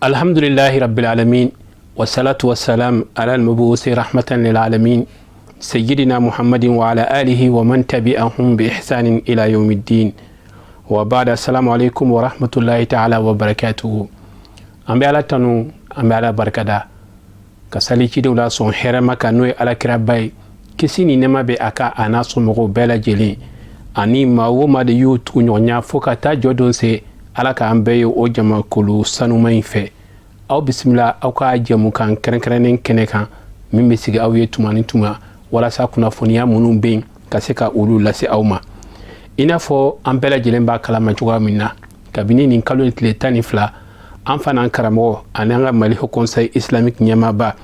Alhamdulillahi rabbil alamin wassalatu wassalam ala al-mabusi rahmatan lil alamin sayyidina Muhammadin wa ala alihi wa man tabi'ahum bi ihsanin ila yawmiddin. Wa ba'da, assalamu alaikum wa rahmatullahi ta'ala wa barakatuhu. An bɛ Ala tanu, an bɛ Ala barikada ka sali cidenw la sɔn hɛrɛma kan, n'o ye alakiraba ye, kisi ni nɛɛma bɛ a kan, a n'a somɔgɔw bɛɛ lajɛlen ani maa o maa de y'u tugu ɲɔgɔnya fo ka taa jɔ don se. Ala k'an bɛɛ ye o jamakulu sanuma in fɛ. Aw bisimila aw ka jɛmukan kɛrɛnkɛrɛnnen kɛnɛ kan min bɛ sigi aw ye tuma ni tuma walasa kunnafoniya minnu bɛ yen ka se ka olu lase aw ma. I n'a fɔ an bɛɛ lajɛlen b'a kalama cogoya min na, kabini nin kalo in tile 12, an fana karamɔgɔ ani an ka Mali Haut Conseil islamique ɲɛmaaba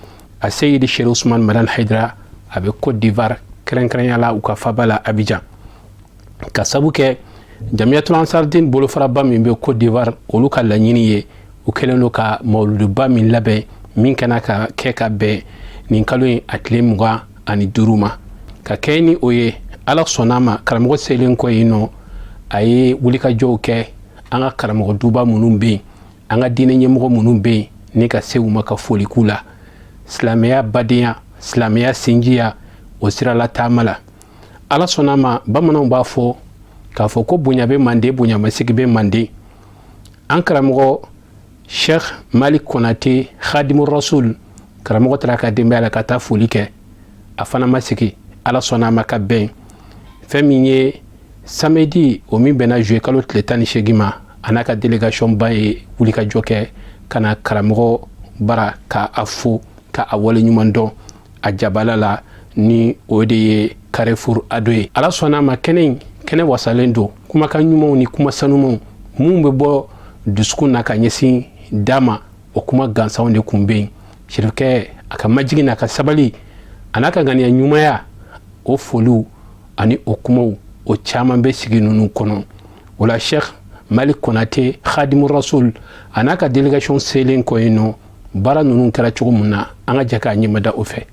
a Seyidi Chérif Ousmane Madani Haidara, a bɛ Côte d'Ivoire, kɛrɛnkɛrɛnya la u ka faba la Abidjan, ka sabu kɛ Jamiyatul Ansardine bolofaraba min bɛ Côte d'Ivoire, olu ka laɲini ye. U kɛlen don ka mawuluduba min labɛn min kana ka kɛ ka bɛn nin kalo in a tile 25 ma, ka kɛ ni o ye. Ala sɔnna ma, karamɔgɔ selen kɔ yen nɔ, a ye wulikajɔw kɛ an ka karamɔgɔ duba minnu bɛ yen, an ka diinɛ ɲɛmɔgɔ minnu bɛ yen, ni ka se u ma ka foli k'u la, silamɛya badenya, silamɛya sinjiya, o sirala taama la. Ala sɔnna ma, bamananw b'a fɔ k'a fɔ ko bonya bɛ manden, bonyamasigi bɛ manden. An karamɔgɔ Sheikh Malik Konate Khadimu Rasul, karamɔgɔ taara ka denbaya la ka taa foli kɛ. A fana ma sigi, Ala sɔnna a ma, ka bɛn fɛn min ye samedi o min bɛnna juillet kalo tile 18 ma, a n'a ka délégation ba ye wulikajɔ kɛ ka na karamɔgɔ bara ka a fo ka a waleɲuman dɔn a jabala la, ni o de ye Carrefour Ado ye. Ala sɔnna a ma, kɛnɛ in kɛnɛ wasalen don kumakan ɲumanw ni kuma sanumanw minnu bɛ bɔ dusukun na ka ɲɛsin da ma, o kuma gansanw de kun bɛ yen. Sirikɛ a ka majigin n'a ka sabali a n'a ka ŋaniya ɲumanya, o foliw ani o kumaw, o caman bɛ sigi ninnu kɔnɔ. O la, Sheikh Malik Konate Khadimu Rasul a n'a ka délégation selen kɔ yen nɔ, baara ninnu kɛra cogo min na, an ka jɛ k'a ɲɛmada o fɛ.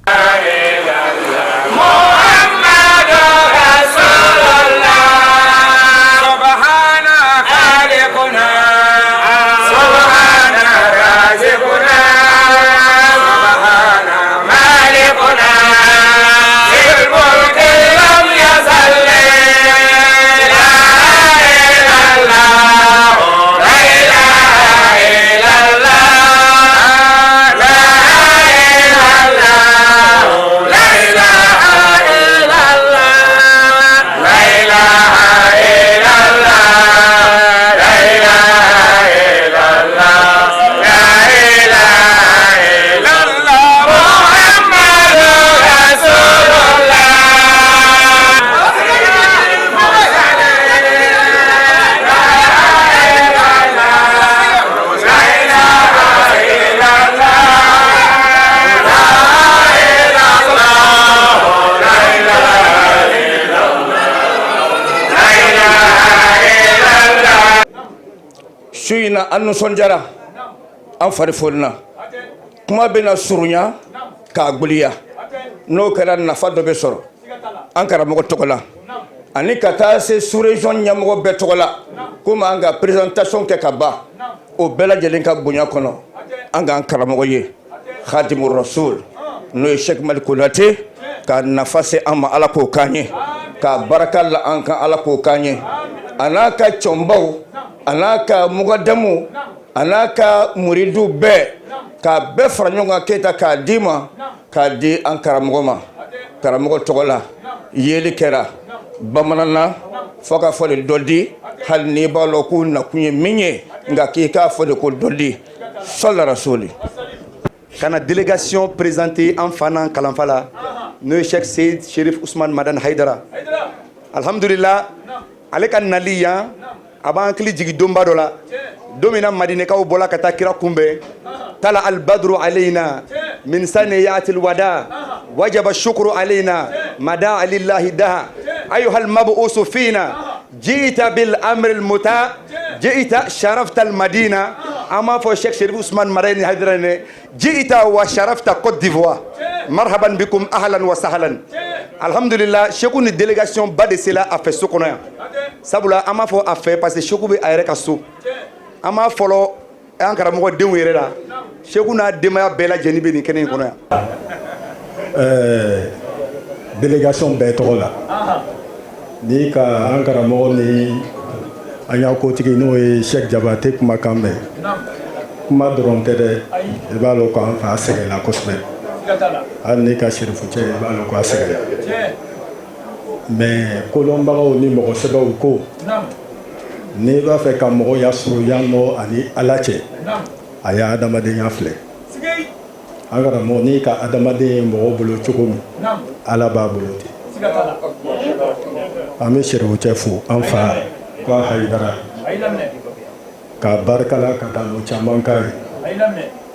Su in na, an nisɔndiyara, an fari fonina. Kuma bɛna surunya k'a gbiliya, n'o kɛra nafa dɔ bɛ sɔrɔ an karamɔgɔ tɔgɔ la ani ka taa se sous-région ɲɛmɔgɔ bɛɛ tɔgɔ la. Komi an ka présentation kɛ ka ban, o bɛɛ lajɛlen ka bonya kɔnɔ, an k'an karamɔgɔ ye Khadimu Rasul, n'o ye Sheikh Malik Konate, ka nafa se an ma, Ala k'o k'an ye, ka barika la an kan, Ala k'o k'an ye, a n'a ka cɛnbaw, a n'a ka mugadamu, a n'a ka muridu bɛɛ, k'a bɛɛ fara ɲɔgɔn kan Keyita k'a d'i ma, k'a di an karamɔgɔ ma. Karamɔgɔ tɔgɔ la, yeli kɛra bamanan na fo ka fɔ de dɔ di, hali n'i b'a lɔn k'u nakun ye min ye, nka k'i k'a fɔ de ko dɔ di sɔla rasuli. Ka na délégation présenter an fa n'an kalanfa la, n'o ye Cheikh Seyid Sherif Ousmane Madani Haidara. Alhamdulillah, ale ka nali yan, a b'an hakili jigin donba dɔ la, don min na Madinɛkaw bɔla ka taa kira kunbɛn. Tala albadru alayna min saniyatil wada wajaba shukru alayna mada alillahi daha ayuha almabusu fina ji'ta bil amri almuta ji'ta sharafta almadina. An b'a fɔ Cheikh Sherif Ousmane Madani Haidara ne ji'ta wa sharafta Côte d'Ivoire, marhaban bikum, ahlan wa sahlan. Alhamdulillah, Cheikh ni délégation ba de sela a fɛ so kɔnɔ yan. Sabula an b'a fɔ a fɛ parce que Cheikh bɛ a yɛrɛ ka so. An b'a fɔlɔ An karamɔgɔ denw yɛrɛ la, Seku n'a denbaya bɛɛ lajɛlen bɛ nin kɛnɛ in kɔnɔ yan. Délégation bɛɛ tɔgɔ la, ni ka an karamɔgɔ ni an y'a kotigi, n'o ye Cheikh Jabate, kumakan mɛn, kuma dɔrɔn tɛ dɛ. I b'a dɔn k'an fa sɛgɛnna kosɛbɛ. Hali n'i ka sirifu cɛ, i b'a dɔn k'a sɛgɛnna. Mais kolɔnbagaw ni mɔgɔ sɛbɛw ko, n'i b'a fɛ ka mɔgɔ ya surunya nɔ ani Ala cɛ, a y'a adamadenya filɛ. An karamɔgɔ, n'i ka adamaden ye mɔgɔ bolo cogo min, Ala b'a bolo ten. An bɛ sirifu cɛ fo, an fa ko Hayidara, ka barikala ka taa n'o caman k'a ye.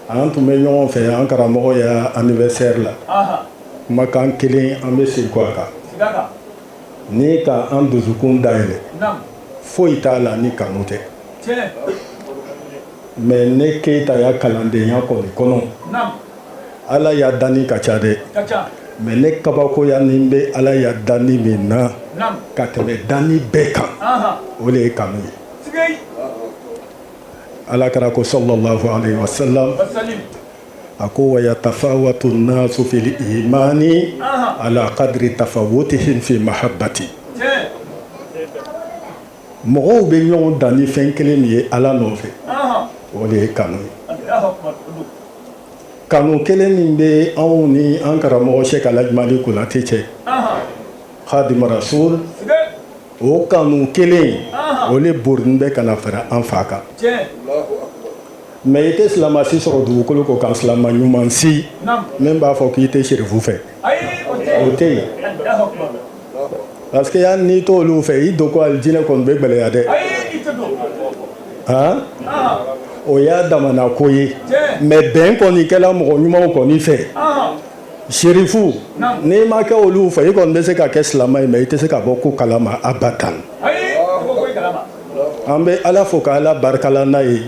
An tun bɛ ɲɔgɔn fɛ an karamɔgɔ ya anniversaire la. Kumakan kelen, an bɛ segin a kan. Ni ka an dusukun dayɛlɛ, foyi t'a la ni kanu tɛ. Mais ne Keyita ya kalandenya kɔni kɔnɔ, Ala ya danni ka ca dɛ, mais ne kabakoya ni bɛ Ala ya danni min na ka tɛmɛ danni bɛɛ kan, o de ye kanu ye. Ala kɛra ko sallallahu alaihi wasallam, a ko wa yatafawatu nasu fil imani ala qadri tafawutihim fi mahabbati. Mɔgɔw bɛ ɲɔgɔn dan ni fɛn kelen min ye Ala nɔfɛ, o de ye kanu ye. Kanu kelen min bɛ anw ni an karamɔgɔ Sɛki Alhaji Mali Konate cɛ, Khadima Rasul, o kanu kelen o de borini bɛ ka na fara an fa kan. Mais i tɛ silama si sɔrɔ dugukolo kɔ kan, silama ɲuman si min b'a fɔ k'i tɛ serifu fɛ, o tɛ yen. Parce que hali n'i t'olu fɛ, i don ko alijinɛ kɔni bɛ gɛlɛya dɛ. Han, o y'a damana ko ye. Mais bɛn kɔni kɛla mɔgɔ ɲumanw kɔni fɛ. Serifu, n'i ma kɛ olu fɛ, i kɔni bɛ se ka kɛ silama ye, mais i tɛ se ka bɔ ko kalama abadan. An bɛ Ala fo ka Ala barikala n'a ye,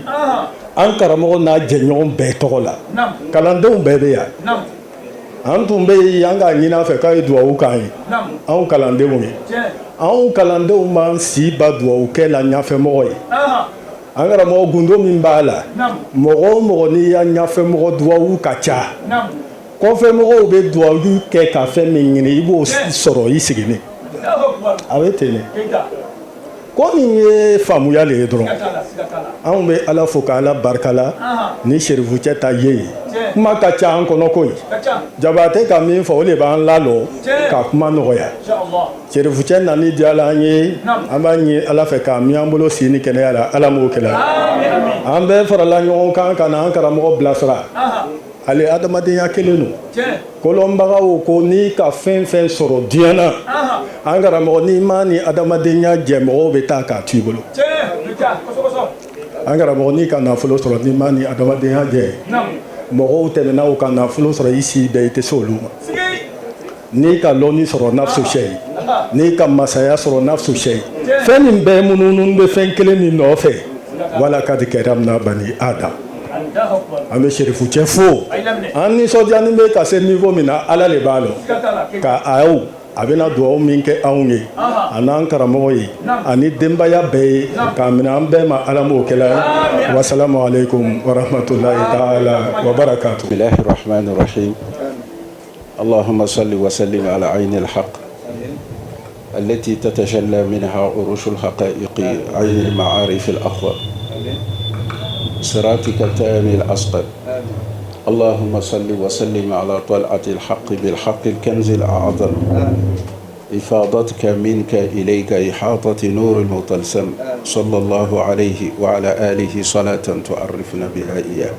an karamɔgɔ n'a jɛɲɔgɔn bɛɛ tɔgɔ la. Kalandenw bɛɛ bɛ yan. An tun bɛ yen, an k'a ɲini a fɛ k'a ye duwawu k'an ye. Anw kalandenw ye, anw kalandenw b'an si ba duwawu kɛ la ɲɛfɛmɔgɔ ye. An karamɔgɔ, gundo min b'a la, mɔgɔ o mɔgɔ n'i y'a ɲɛfɛmɔgɔ duwawu ka ca, kɔfɛmɔgɔw bɛ duwawu kɛ ka fɛn min ɲini, i b'o sɔrɔ i sigilen. A bɛ ten de. Ko nin ye faamuya le ye dɔrɔn. Anw bɛ Ala fo ka Ala barikala ni serifucɛ ta ye yen. Kuma ka ca an kɔnɔ koyi. Jabatɛ ka min fɔ, o de b'an lalɔ ka kuma nɔgɔya. Serifucɛ nani diyala an ye. An b'a ɲini Ala fɛ k'a min an bolo si ni kɛnɛya la. Ala m'o kɛlɛ. An bɛɛ farala ɲɔgɔn kan ka na an karamɔgɔ bilasira. Ale adamadenya kelen don. Kolɔnbagaw ko, n'i ka fɛn fɛn sɔrɔ diɲɛ na, an karamɔgɔ, n'i ma ni adamadenya jɛ, mɔgɔw bɛ taa k'a to i bolo. An karamɔgɔ, n'i ka nafolo sɔrɔ, n'i ma ni adamadenya jɛ, mɔgɔw tɛmɛna u ka nafolo sɔrɔ, i si bɛɛ i tɛ se olu ma. N'i ka lɔnni sɔrɔ, nafsu sɛyi. N'i ka masaya sɔrɔ, nafsu sɛyi. Fɛn min bɛɛ munumunu bɛ fɛn kelen min nɔfɛ, wala kadi karamna bani adam. An bɛ serifu cɛ fo. An nisɔndiyani bɛ ka se niveau min na, Ala de b'a dɔn. Ka aw a bɛna dugawu min kɛ anw ye, a n'an karamɔgɔ ye ani denbaya bɛɛ ye, k'a minɛ an bɛɛ ma, Ala m'o kɛla ye. Wasalamu aleykum warahmatulahi taala wa barakatu. بسم الله الرحمن الرحيم. اللهم صل وسلم على عين الحق التي تتجلى منها عروش الحقائق، عين المعارف الأخضر، صراطك التام الأسقر. اللهم صل وسلم على طلعة الحق بالحق، الكنز الأعظم، إفاضتك منك إليك إحاطة نور المطلسم، صلى الله عليه وعلى آله صلاة تعرفنا بها إياه.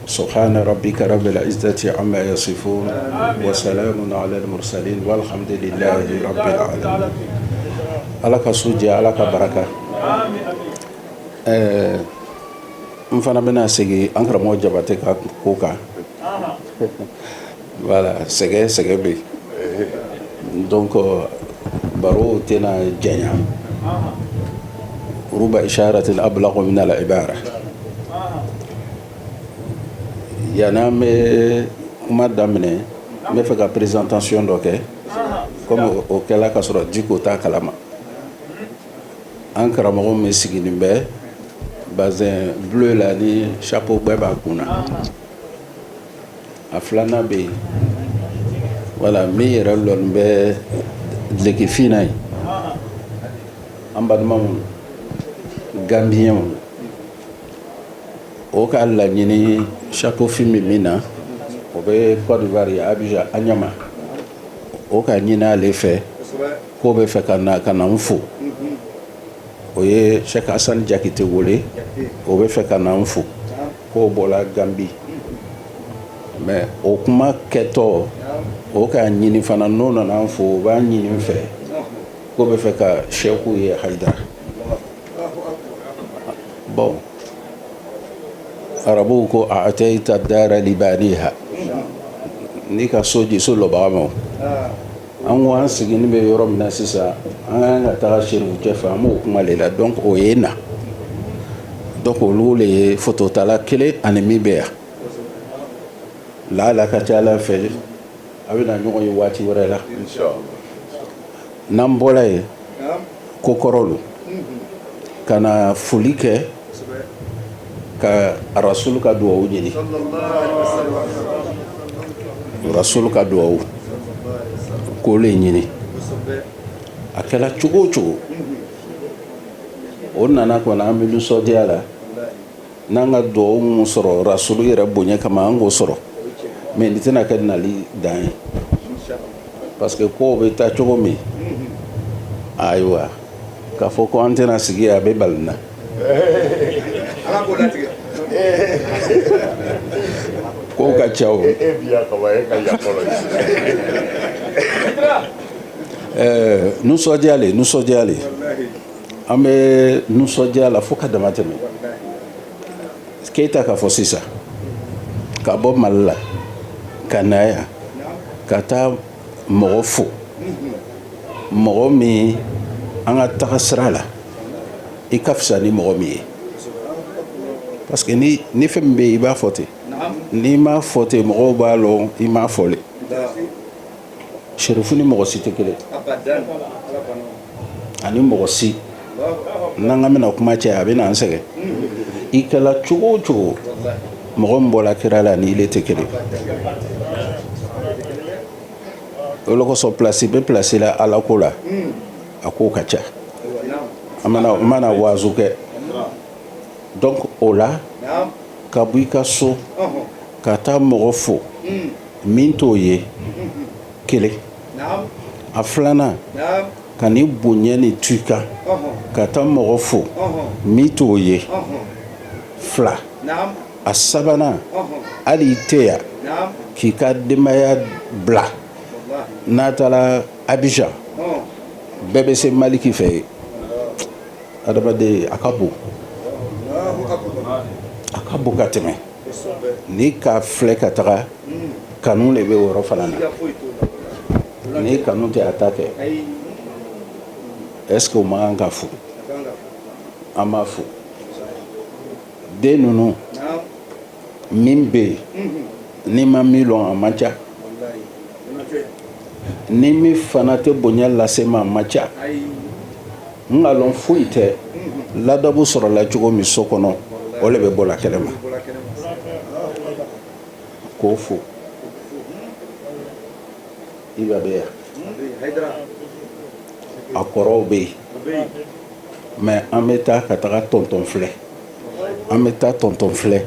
سبحان ربك رب العزة عما يصفون وسلام على المرسلين والحمد لله رب العالمين. Ala ka su diya, Ala ka baraka. N fana bɛna segin an karamɔgɔ Jabate ka ko kan. Voilà, sɛgɛ sɛgɛ bɛ yen, donc baro tɛna janya. Ruba isharatin ablagu min al ibara. Yanni an bɛ kuma daminɛ, n bɛ fɛ ka présentation dɔ kɛ, comme o kɛla ka sɔrɔ Diko t'a kalama. An karamɔgɔ min sigilen bɛ Bazin bleu la ni chapeau gbɛ b'a kun na. A filanan bɛ yen, voilà, min yɛrɛ lɔnin bɛ dulokifin na yen, an balimaw Gambiyɛnw, o ka laɲini chapeau fin bɛ min na, o bɛ Côte d'Ivoire ye, Abidjan Anyama. O ka ɲini ale fɛ k'o bɛ fɛ ka na ka na n fo. O ye Cheikh Hassan Jakite wele, o bɛ fɛ ka na n fo, k'o bɔra Gambi. Mais o kuma kɛtɔ, o k'a ɲini fana, n'o nana n fo, o b'a ɲini n fɛ k'o bɛ fɛ ka Seku ye Hayidara. Bon, arabuw ko a'tayta dara libaniha, n'i ka so di so lɔbaga ma. An ko an siginin bɛ yɔrɔ min na sisan, an ka kan ka taga serifu cɛ fɛ, an b'o kuma de la. Donc o ye na, donc olu le ye fototala kelen ani min bɛ yan. Laala ka ca Ala fɛ, a bɛna ɲɔgɔn ye waati wɛrɛ la. N'an bɔra yen, ko kɔrɔ lo ka na foli kɛ, ka rasulu ka duwawu ɲini, rasulu ka duwawu k'o le ɲini. A kɛra cogo o cogo, o nana kɔni, an bɛ nisɔndiya la n'an ka duwawu mun sɔrɔ rasulu yɛrɛ bonya kama, an k'o sɔrɔ. Mais nin tɛna kɛ nali dan ye, parce que kow bɛ taa cogo min, ayiwa, k'a fɔ ko an tɛna sigi, a bɛ bali na. Kow ka ca o. Nisɔndiya le, nisɔndiya le, an bɛ nisɔndiya la fo ka dama tɛmɛ. Keyita k'a fɔ sisan, ka bɔ Mali la ka na yan ka taa mɔgɔ fo, mɔgɔ min an ka taga sira la, i ka fisa ni mɔgɔ min ye, parce que ni ni fɛn min bɛ yen, i b'a fɔ ten. N'i m'a fɔ ten, mɔgɔw b'a lɔn i m'a fɔ le. Serifu ni mɔgɔ si tɛ kelen, ani mɔgɔ si n'an ka bɛna kuma cɛ, a bɛ na an sɛgɛn. I kɛla cogo o cogo, mɔgɔ min bɔra kira la, ni ile tɛ kelen. O le kosɔn, place bɛ place la Ala ko la, a ko ka ca. An mana waazu kɛ, donc o la, ka bɔ i ka so ka taa mɔgɔ fo min t'o ye, kelen. A filanan, ka ni bonya ni tu kan ka taa mɔgɔ fo min t'o ye, fila. A sabanan, hali i tɛ yan, k'i ka denbaya bila n'a taara Abidjan, bɛɛ bɛ se Maliki fɛ yen. Adamaden, a ka bon, a ka bon ka tɛmɛ n'i ka filɛ ka taga. Kanu de bɛ o yɔrɔ fana na. Ni kanu tɛ, a ta kɛ. Est ce que o man kan ka fo? An b'a fo. Den ninnu min bɛ yen, n'i ma min lɔn, a man ca. Ni min fana tɛ bonya lase ma, a man ca. N ka lɔn foyi tɛ ladabu sɔrɔla cogo min so kɔnɔ, o le bɛ bɔ la kɛnɛ ma k'o fo. Iba bɛ yan, a kɔrɔw bɛ yen, mais an bɛ taa ka taga tɔntɔn filɛ, an bɛ taa tɔntɔn filɛ.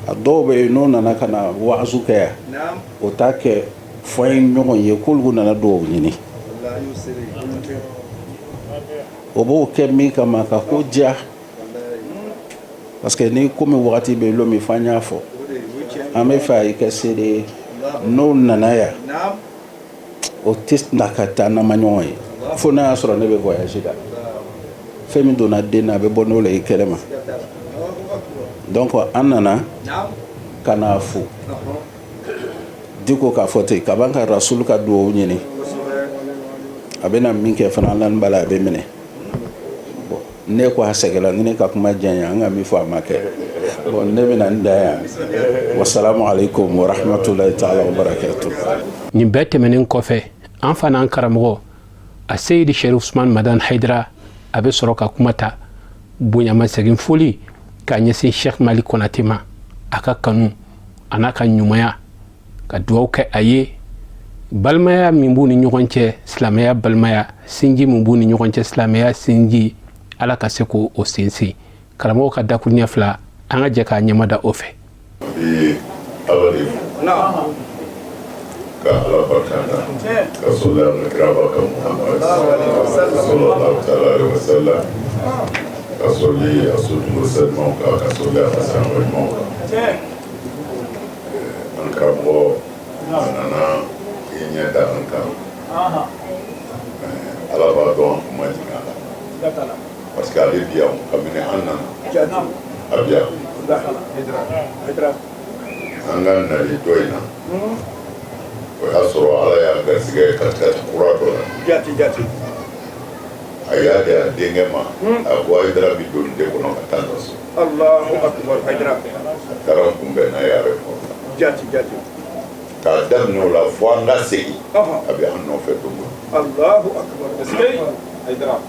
A dɔw bɛ yen, n'o nana ka na waazu kɛ yan, o t'a kɛ fɔ an ye ɲɔgɔn ye k'olu nana dugawu ɲini. O b'o kɛ min kama, ka ko diya, parce que ni komi wagati bɛ lon min fɔ, an y'a fɔ, an bɛ fɛ a ye kɛ seere ye. N'o nana yan, o tɛ na ka taa n'an ma ɲɔgɔn ye, fo n'a y'a sɔrɔ ne bɛ voyage la. Fɛn min donna den na, a bɛ bɔ n'o la i kɛlɛ ma. Donc an nana ka n'a fo diko k'a fɔ ten, ka ban ka rasulu ka dugawu ɲini. A bɛna min kɛ fana, an lani b'a la, a bɛ minɛ. Bon, ne ko a sɛgɛnna ni ne ka kuma janya, an ka min fɔ a ma kɛ. Bon, ne bɛna n dan yan. Wasalamu aleykum wa rahmatulahi taala wa barakatu. Nin bɛɛ tɛmɛnen kɔfɛ, an fana, an karamɔgɔ a Seyidi Sherif Usman Madan Haidara, a bɛ sɔrɔ ka kuma ta bonyamasegin foli. k'a ɲɛsin Sheikh Malik Konate ma, a ka kanu a n'a ka ɲumanya, ka dugawu kɛ a ye. Balimaya min b'u ni ɲɔgɔn cɛ, silamɛya balimaya sinji min b'u ni ɲɔgɔn cɛ, silamɛya sinji, Ala ka se k'o sinsin. Karamɔgɔ ka dakuruɲɛ fila, an ka jɛ k'a ɲɛmada o fɛ. An bɛ Ala de fo ka Ala barika da, ka sɔli an ka kiraba kan Muhamad sallallahu taala alaihi wa sallam, ka sɔli a sotigiw sanimanw kan, ka sɔli a ka sahaba ɲumanw kan. An karamɔgɔ a nana i ɲɛ da an kan. Ala b'a dɔn an kun ma jigin a la, parce que ale bi yan kabini an nana, a bi yan. An ka nali dɔ in na, o y'a sɔrɔ Ala y'a garisɛgɛ katikati kura dɔ la. A y'a di a denkɛ ma, a ko Hayidara bi don den kɔnɔ ka taa ka so. A taara n kunbɛn n'a ye aéroport la. K'a daminɛ o la fo an ka segin, a bɛ an nɔfɛ don o don.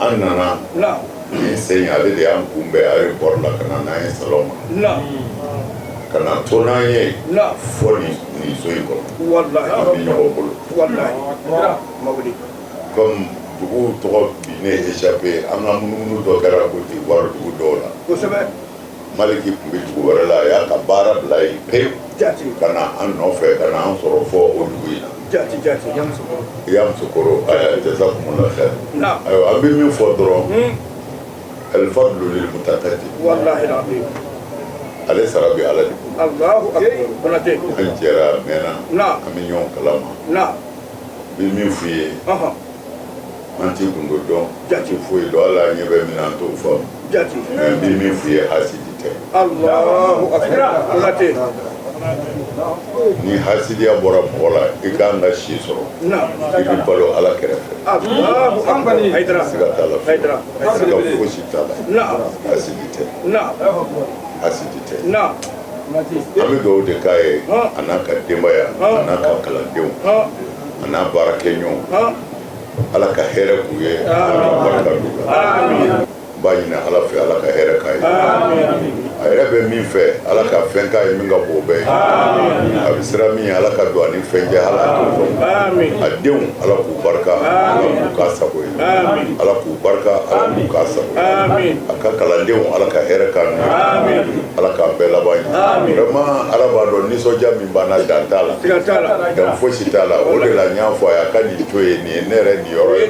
An nana nin sen, ale de y'an kunbɛn aéroport la ka na n'an ye salon kɔnɔ, ka na to n'an ye fo nin so in kɔnɔ. An bɛ ɲɔgɔn bolo comme dugu tɔgɔ bi ne échappé. An ka munumunu dɔ kɛra Côte d'Ivoire dugu dɔw la. Maliki tun bɛ dugu wɛrɛ la, a y'a ka baara bila yen pewu ka na an nɔfɛ, ka na an sɔrɔ fɔ o dugu in na, Yamoussoukro. Jazakumullah khair. Ayiwa, an bɛ min fɔ dɔrɔn, alfadlu lil mutaqaddim, ale sara bɛ Ala de bolo. An jɛra a mɛnna, an bɛ ɲɔgɔn kalama. N bɛ min f'i ye, an t'i gundo dɔn, t'i foyi dɔn. Ala ɲɛ bɛ min na, an t'o faamu. Mais n bɛ min f'i ye, hasidi tɛ. Ni hasidiya bɔra mɔgɔ la, i k'an ka si sɔrɔ, i bɛ balo Ala kɛrɛfɛ. Siga t'a la, siga fosi t'a la. Hasidi tɛ, hasidi tɛ. An bɛ dugawu de k'a ye, a n'a ka denbaya, a n'a ka kalandenw, a n'a baarakɛɲɔgɔnw. Ala ka hɛrɛ k'u ye, Ala ka barika d'u la. N b'a ɲini Ala fɛ, Ala ka hɛrɛ k'a ye. A yɛrɛ bɛ min fɛ, Ala ka fɛn k'a ye min ka bon o bɛɛ ye. A bɛ sira min ye, Ala ka don a ni fɛn cɛ, Ala t'o faamu. A denw, Ala k'u barika, Ala k'u k'a sago ye. Ala k'u barika, Ala k'u k'a sago ye. A ka kalandenw, Ala ka hɛrɛ k'a n'u ye. Ala k'an bɛɛ laban ye. Vraiment, Ala b'a dɔn nisɔndiya min b'an na, dan t'a la, dan fosi t'a la. O de la n y'a fɔ a ye, a ka nin to yen, nin ye ne yɛrɛ niyɔrɔ ye.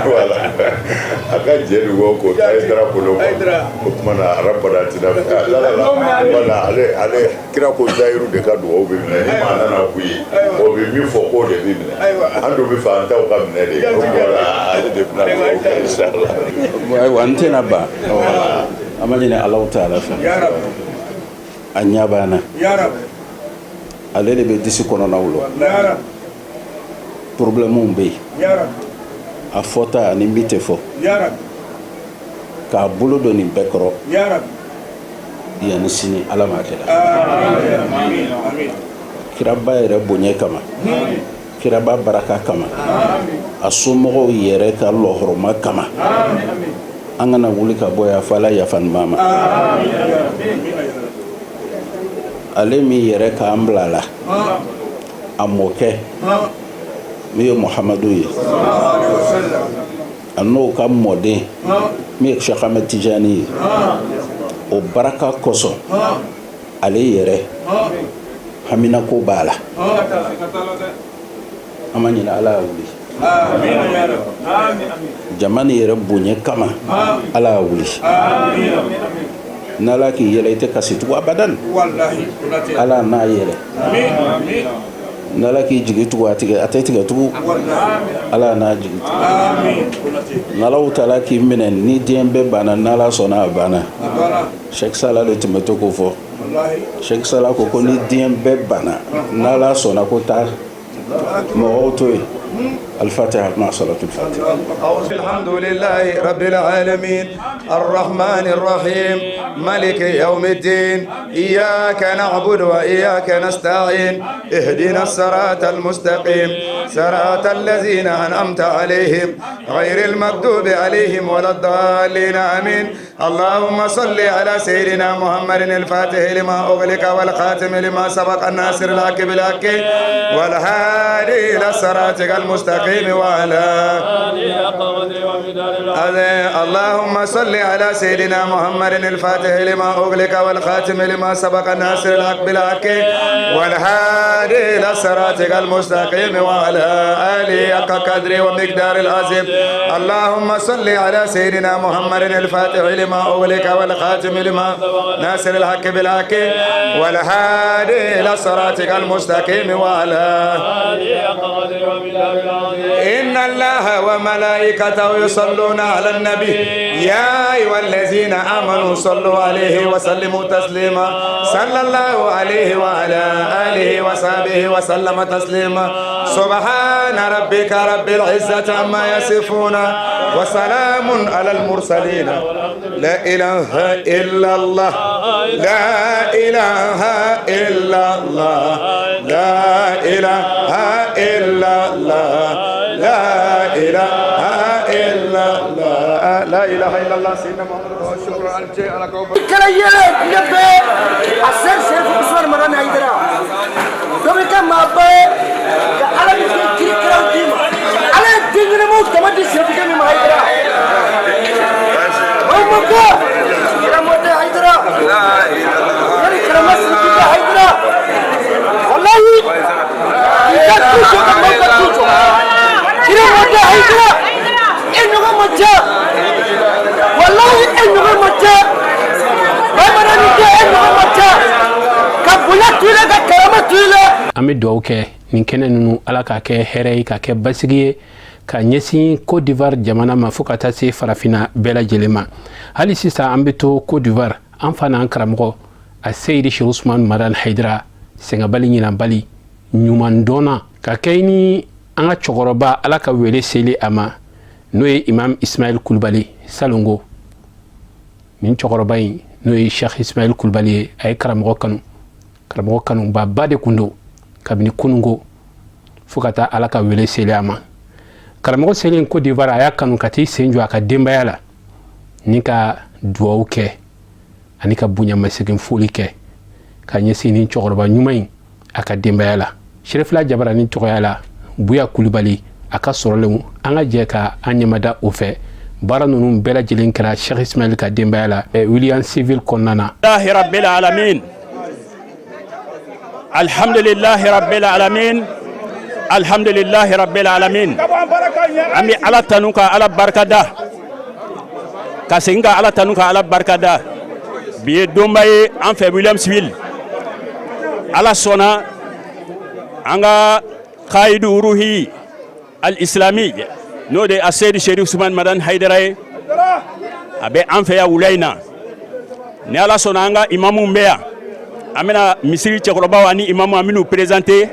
Voilà, a ka jɛ nin kɔ k'o ta Hayidara bolo. O tuma na, arabada tina la la la. Voilà, ale kira ko zayiru de ka dugawu bɛ minɛ. Ni maa nana k'u ye, o bɛ min fɔ k'o de bɛ minɛ. An dun bɛ fɛ an taw ka minɛ de. O voilà, ale de bɛna dugawu kɛ inshallah. Ayiwa, n tɛna ban. An b'a ɲini Alahu taala fɛ, a ɲɛ b'an na, ale de bɛ disi kɔnɔnaw la. Problème bɛ yen, a fɔta ani min tɛ fɔ, k'a bolo don nin bɛɛ kɔrɔ yanni sini. Ala m'a kɛ la kiraba yɛrɛ bonya kama, kiraba baraka kama, a somɔgɔw yɛrɛ ka lɔhɔrɔma kama, an kana wuli ka bɔ yan fo Ala yafa ɲuman ma. Ale min yɛrɛ k'an bila la, a mɔkɛ min ye Muhamadu ye, a n'o ka mɔden min ye Cheikh Ahmed Tijani ye, o baraka kosɔn, ale yɛrɛ haminako b'a la. An ma ɲinɛ, Ala y'a wuli jama ni yɛrɛ bonya kama, Ala y'a wuli. N'Ala k'i yɛlɛ, i tɛ kasi tugun abadan. Ala n'a yɛlɛ. N'Ala k'i jigi tugun, a tigɛ, a tɛ tigɛ tugun. Ala n'a jigi tugun. N'Ala taala k'i minɛ ni diɲɛ bɛɛ banna, n'Ala sɔnna, a banna. Sheikh Sala de tun bɛ to k'o fɔ. Sheikh Sala ko ni diɲɛ bɛɛ banna, n'Ala sɔnna, ko taa mɔgɔw to yen. الفاتحة مع صلاة الفاتحة. الحمد لله رب العالمين، الرحمن الرحيم، مالك يوم الدين، إياك نعبد وإياك نستعين، اهدنا الصراط المستقيم، صراط الذين أنعمت عليهم، غير المغضوب عليهم ولا الضالين، آمين. اللهم صل على سيدنا محمد الفاتح لما أغلق والخاتم لما سبق الناصر الحق بالحق والهادي إلى صراطك المستقيم وعلى اللهم صل على سيدنا محمد الفاتح لما أغلق والخاتم لما سبق الناصر الحق بالحق والهادي إلى صراطك المستقيم وعلى آله حق قدره ومقدار العظيم. اللهم صل على سيدنا محمد الفاتح لما أغلق والخاتم لما ناصر الحق بالحق والهادي إلى صراطك المستقيم وعلى إن الله وملائكته يصلون على النبي يا أيها الذين آمنوا صلوا عليه وسلموا تسليما. صلى الله عليه وعلى آله وصحبه وسلم تسليما. سبحان ربك رب العزة عما يصفون وسلام على المرسلين. لا إله إلا الله، لا إله إلا الله، لا إله إلا الله، لا إله إلا الله، لا إله إلا الله. سيدنا محمد. Kɛra yɛlɛ ne bɛɛ a seri Serifu Usumani Madani Hayidara dɔ bɛ kɛ maaba ye ka Ala ni den kirikiraw d'i ma. Ala ye den ɲɛnamaw dama di Serifukɛ min ma Hayidara. Balimakɛ karamɔgɔ Hayidara yani karama Serifukɛ Hayidara, walahi i ka du jɔ ka maaw ka du jɔ. Karamɔgɔ Hayidara, e ɲɔgɔn ma ca, walahi e ɲɔgɔn ma ca. Bamanan tɛ e ɲɔgɔn ma ca ka bonya to i la, ka karama to i la. An bɛ dugawu kɛ nin kɛnɛ ninnu, Ala k'a kɛ hɛrɛ ye, ka kɛ basigi ye ka ɲɛsin Côte d'Ivoire jamana ma, fo ka taa se farafinna bɛɛ lajɛlen ma. Hali sisan an bɛ to Côte d'Ivoire. An fa n'an karamɔgɔ a Seyidi Cheikh Usman Madan Hayidara, sɛgɛnbali ɲinanbali ɲuman dɔnna ka kɛ ni an ka cɛkɔrɔba, Ala ka wele seli a ma, n'o ye Imam Ismail Kulubali Salongo. Nin cɛkɔrɔba in, n'o ye Cheikh Ismail Kulubali ye, a ye karamɔgɔ kanu, karamɔgɔ kanubaba de kun don kabini kununko fo ka taa Ala ka wele seli a ma. Karamɔgɔ selen Côte d'Ivoire, a y'a kanu ka t'i sen jɔ a ka denbaya la ni ka duwawu kɛ ani ka bonyamasegin foli kɛ ka ɲɛsin nin cɛkɔrɔba ɲuman in a ka denbaya la. Serifila Jabarani tɔgɔya la, Buya Kulubali a ka sɔrɔlenw, an ka jɛ ka an ɲɛmada o fɛ. Baara ninnu bɛɛ lajɛlen kɛra Cheikh Ismail ka denbaya la Williamsville kɔnɔna na. رب العالمين، الحمد لله رب العالمين، الحمد لله رب العالمين. An bɛ Ala tanu ka Ala barikada, ka segin ka Ala tanu ka Ala barikada. Bi ye donba ye an fɛ Williamsville. Ala sɔnna, an ka kayidu ruhi al islami, n'o de ye Aseyidi Sherif Usman Madani Hayidara ye, a bɛ an fɛ yan wula in na. Ni Ala sɔnna, an ka imamuw bɛ yan. An bɛna misiri cɛkɔrɔbaw ani imamu, an bɛn'u présenter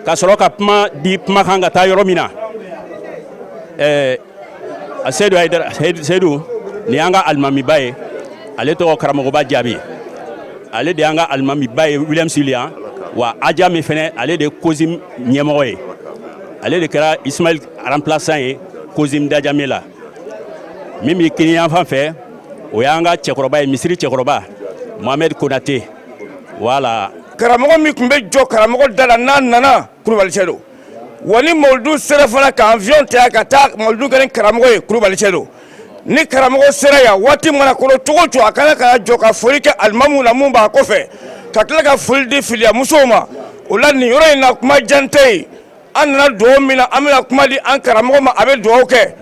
ka sɔrɔ ka kuma di kuma kan ka taa yɔrɔ min na. Ɛɛ Seyidu Hayidara, Seyidu, nin y'an ka alimamiba ye, ale tɔgɔ Karamɔgɔba Jaabi. Ale de y'an ka alimamiba ye Williamsville yan. Wa aja min fɛnɛ, ale de ye COSIM ɲɛmɔgɔ ye, ale de kɛra Ismail remplaçant ye COSIM Dajame la. Min bɛ kini yan fan fɛ, o y'an ka cɛkɔrɔba ye, misiri cɛkɔrɔba Mohamed Konate, voilà. Karamɔgɔ min tun bɛ jɔ karamɔgɔ da la n'a nana, kulubalicɛ don. Wa ni mawuludu sera fana ka avion ta ka taa mawuludu kɛ ni karamɔgɔ ye, kulubalicɛ don. Ni karamɔgɔ sera yan, waati mana kolo cogo o cogo, a kana ka jɔ ka foli kɛ alimamu la mun b'a kɔfɛ, ka tila ka foli di filiyamusow ma. O la, nin yɔrɔ in na, kuma jan tɛ yen. An nana dugawu min na, an bɛna kuma di an karamɔgɔ ma, a bɛ dugawu kɛ.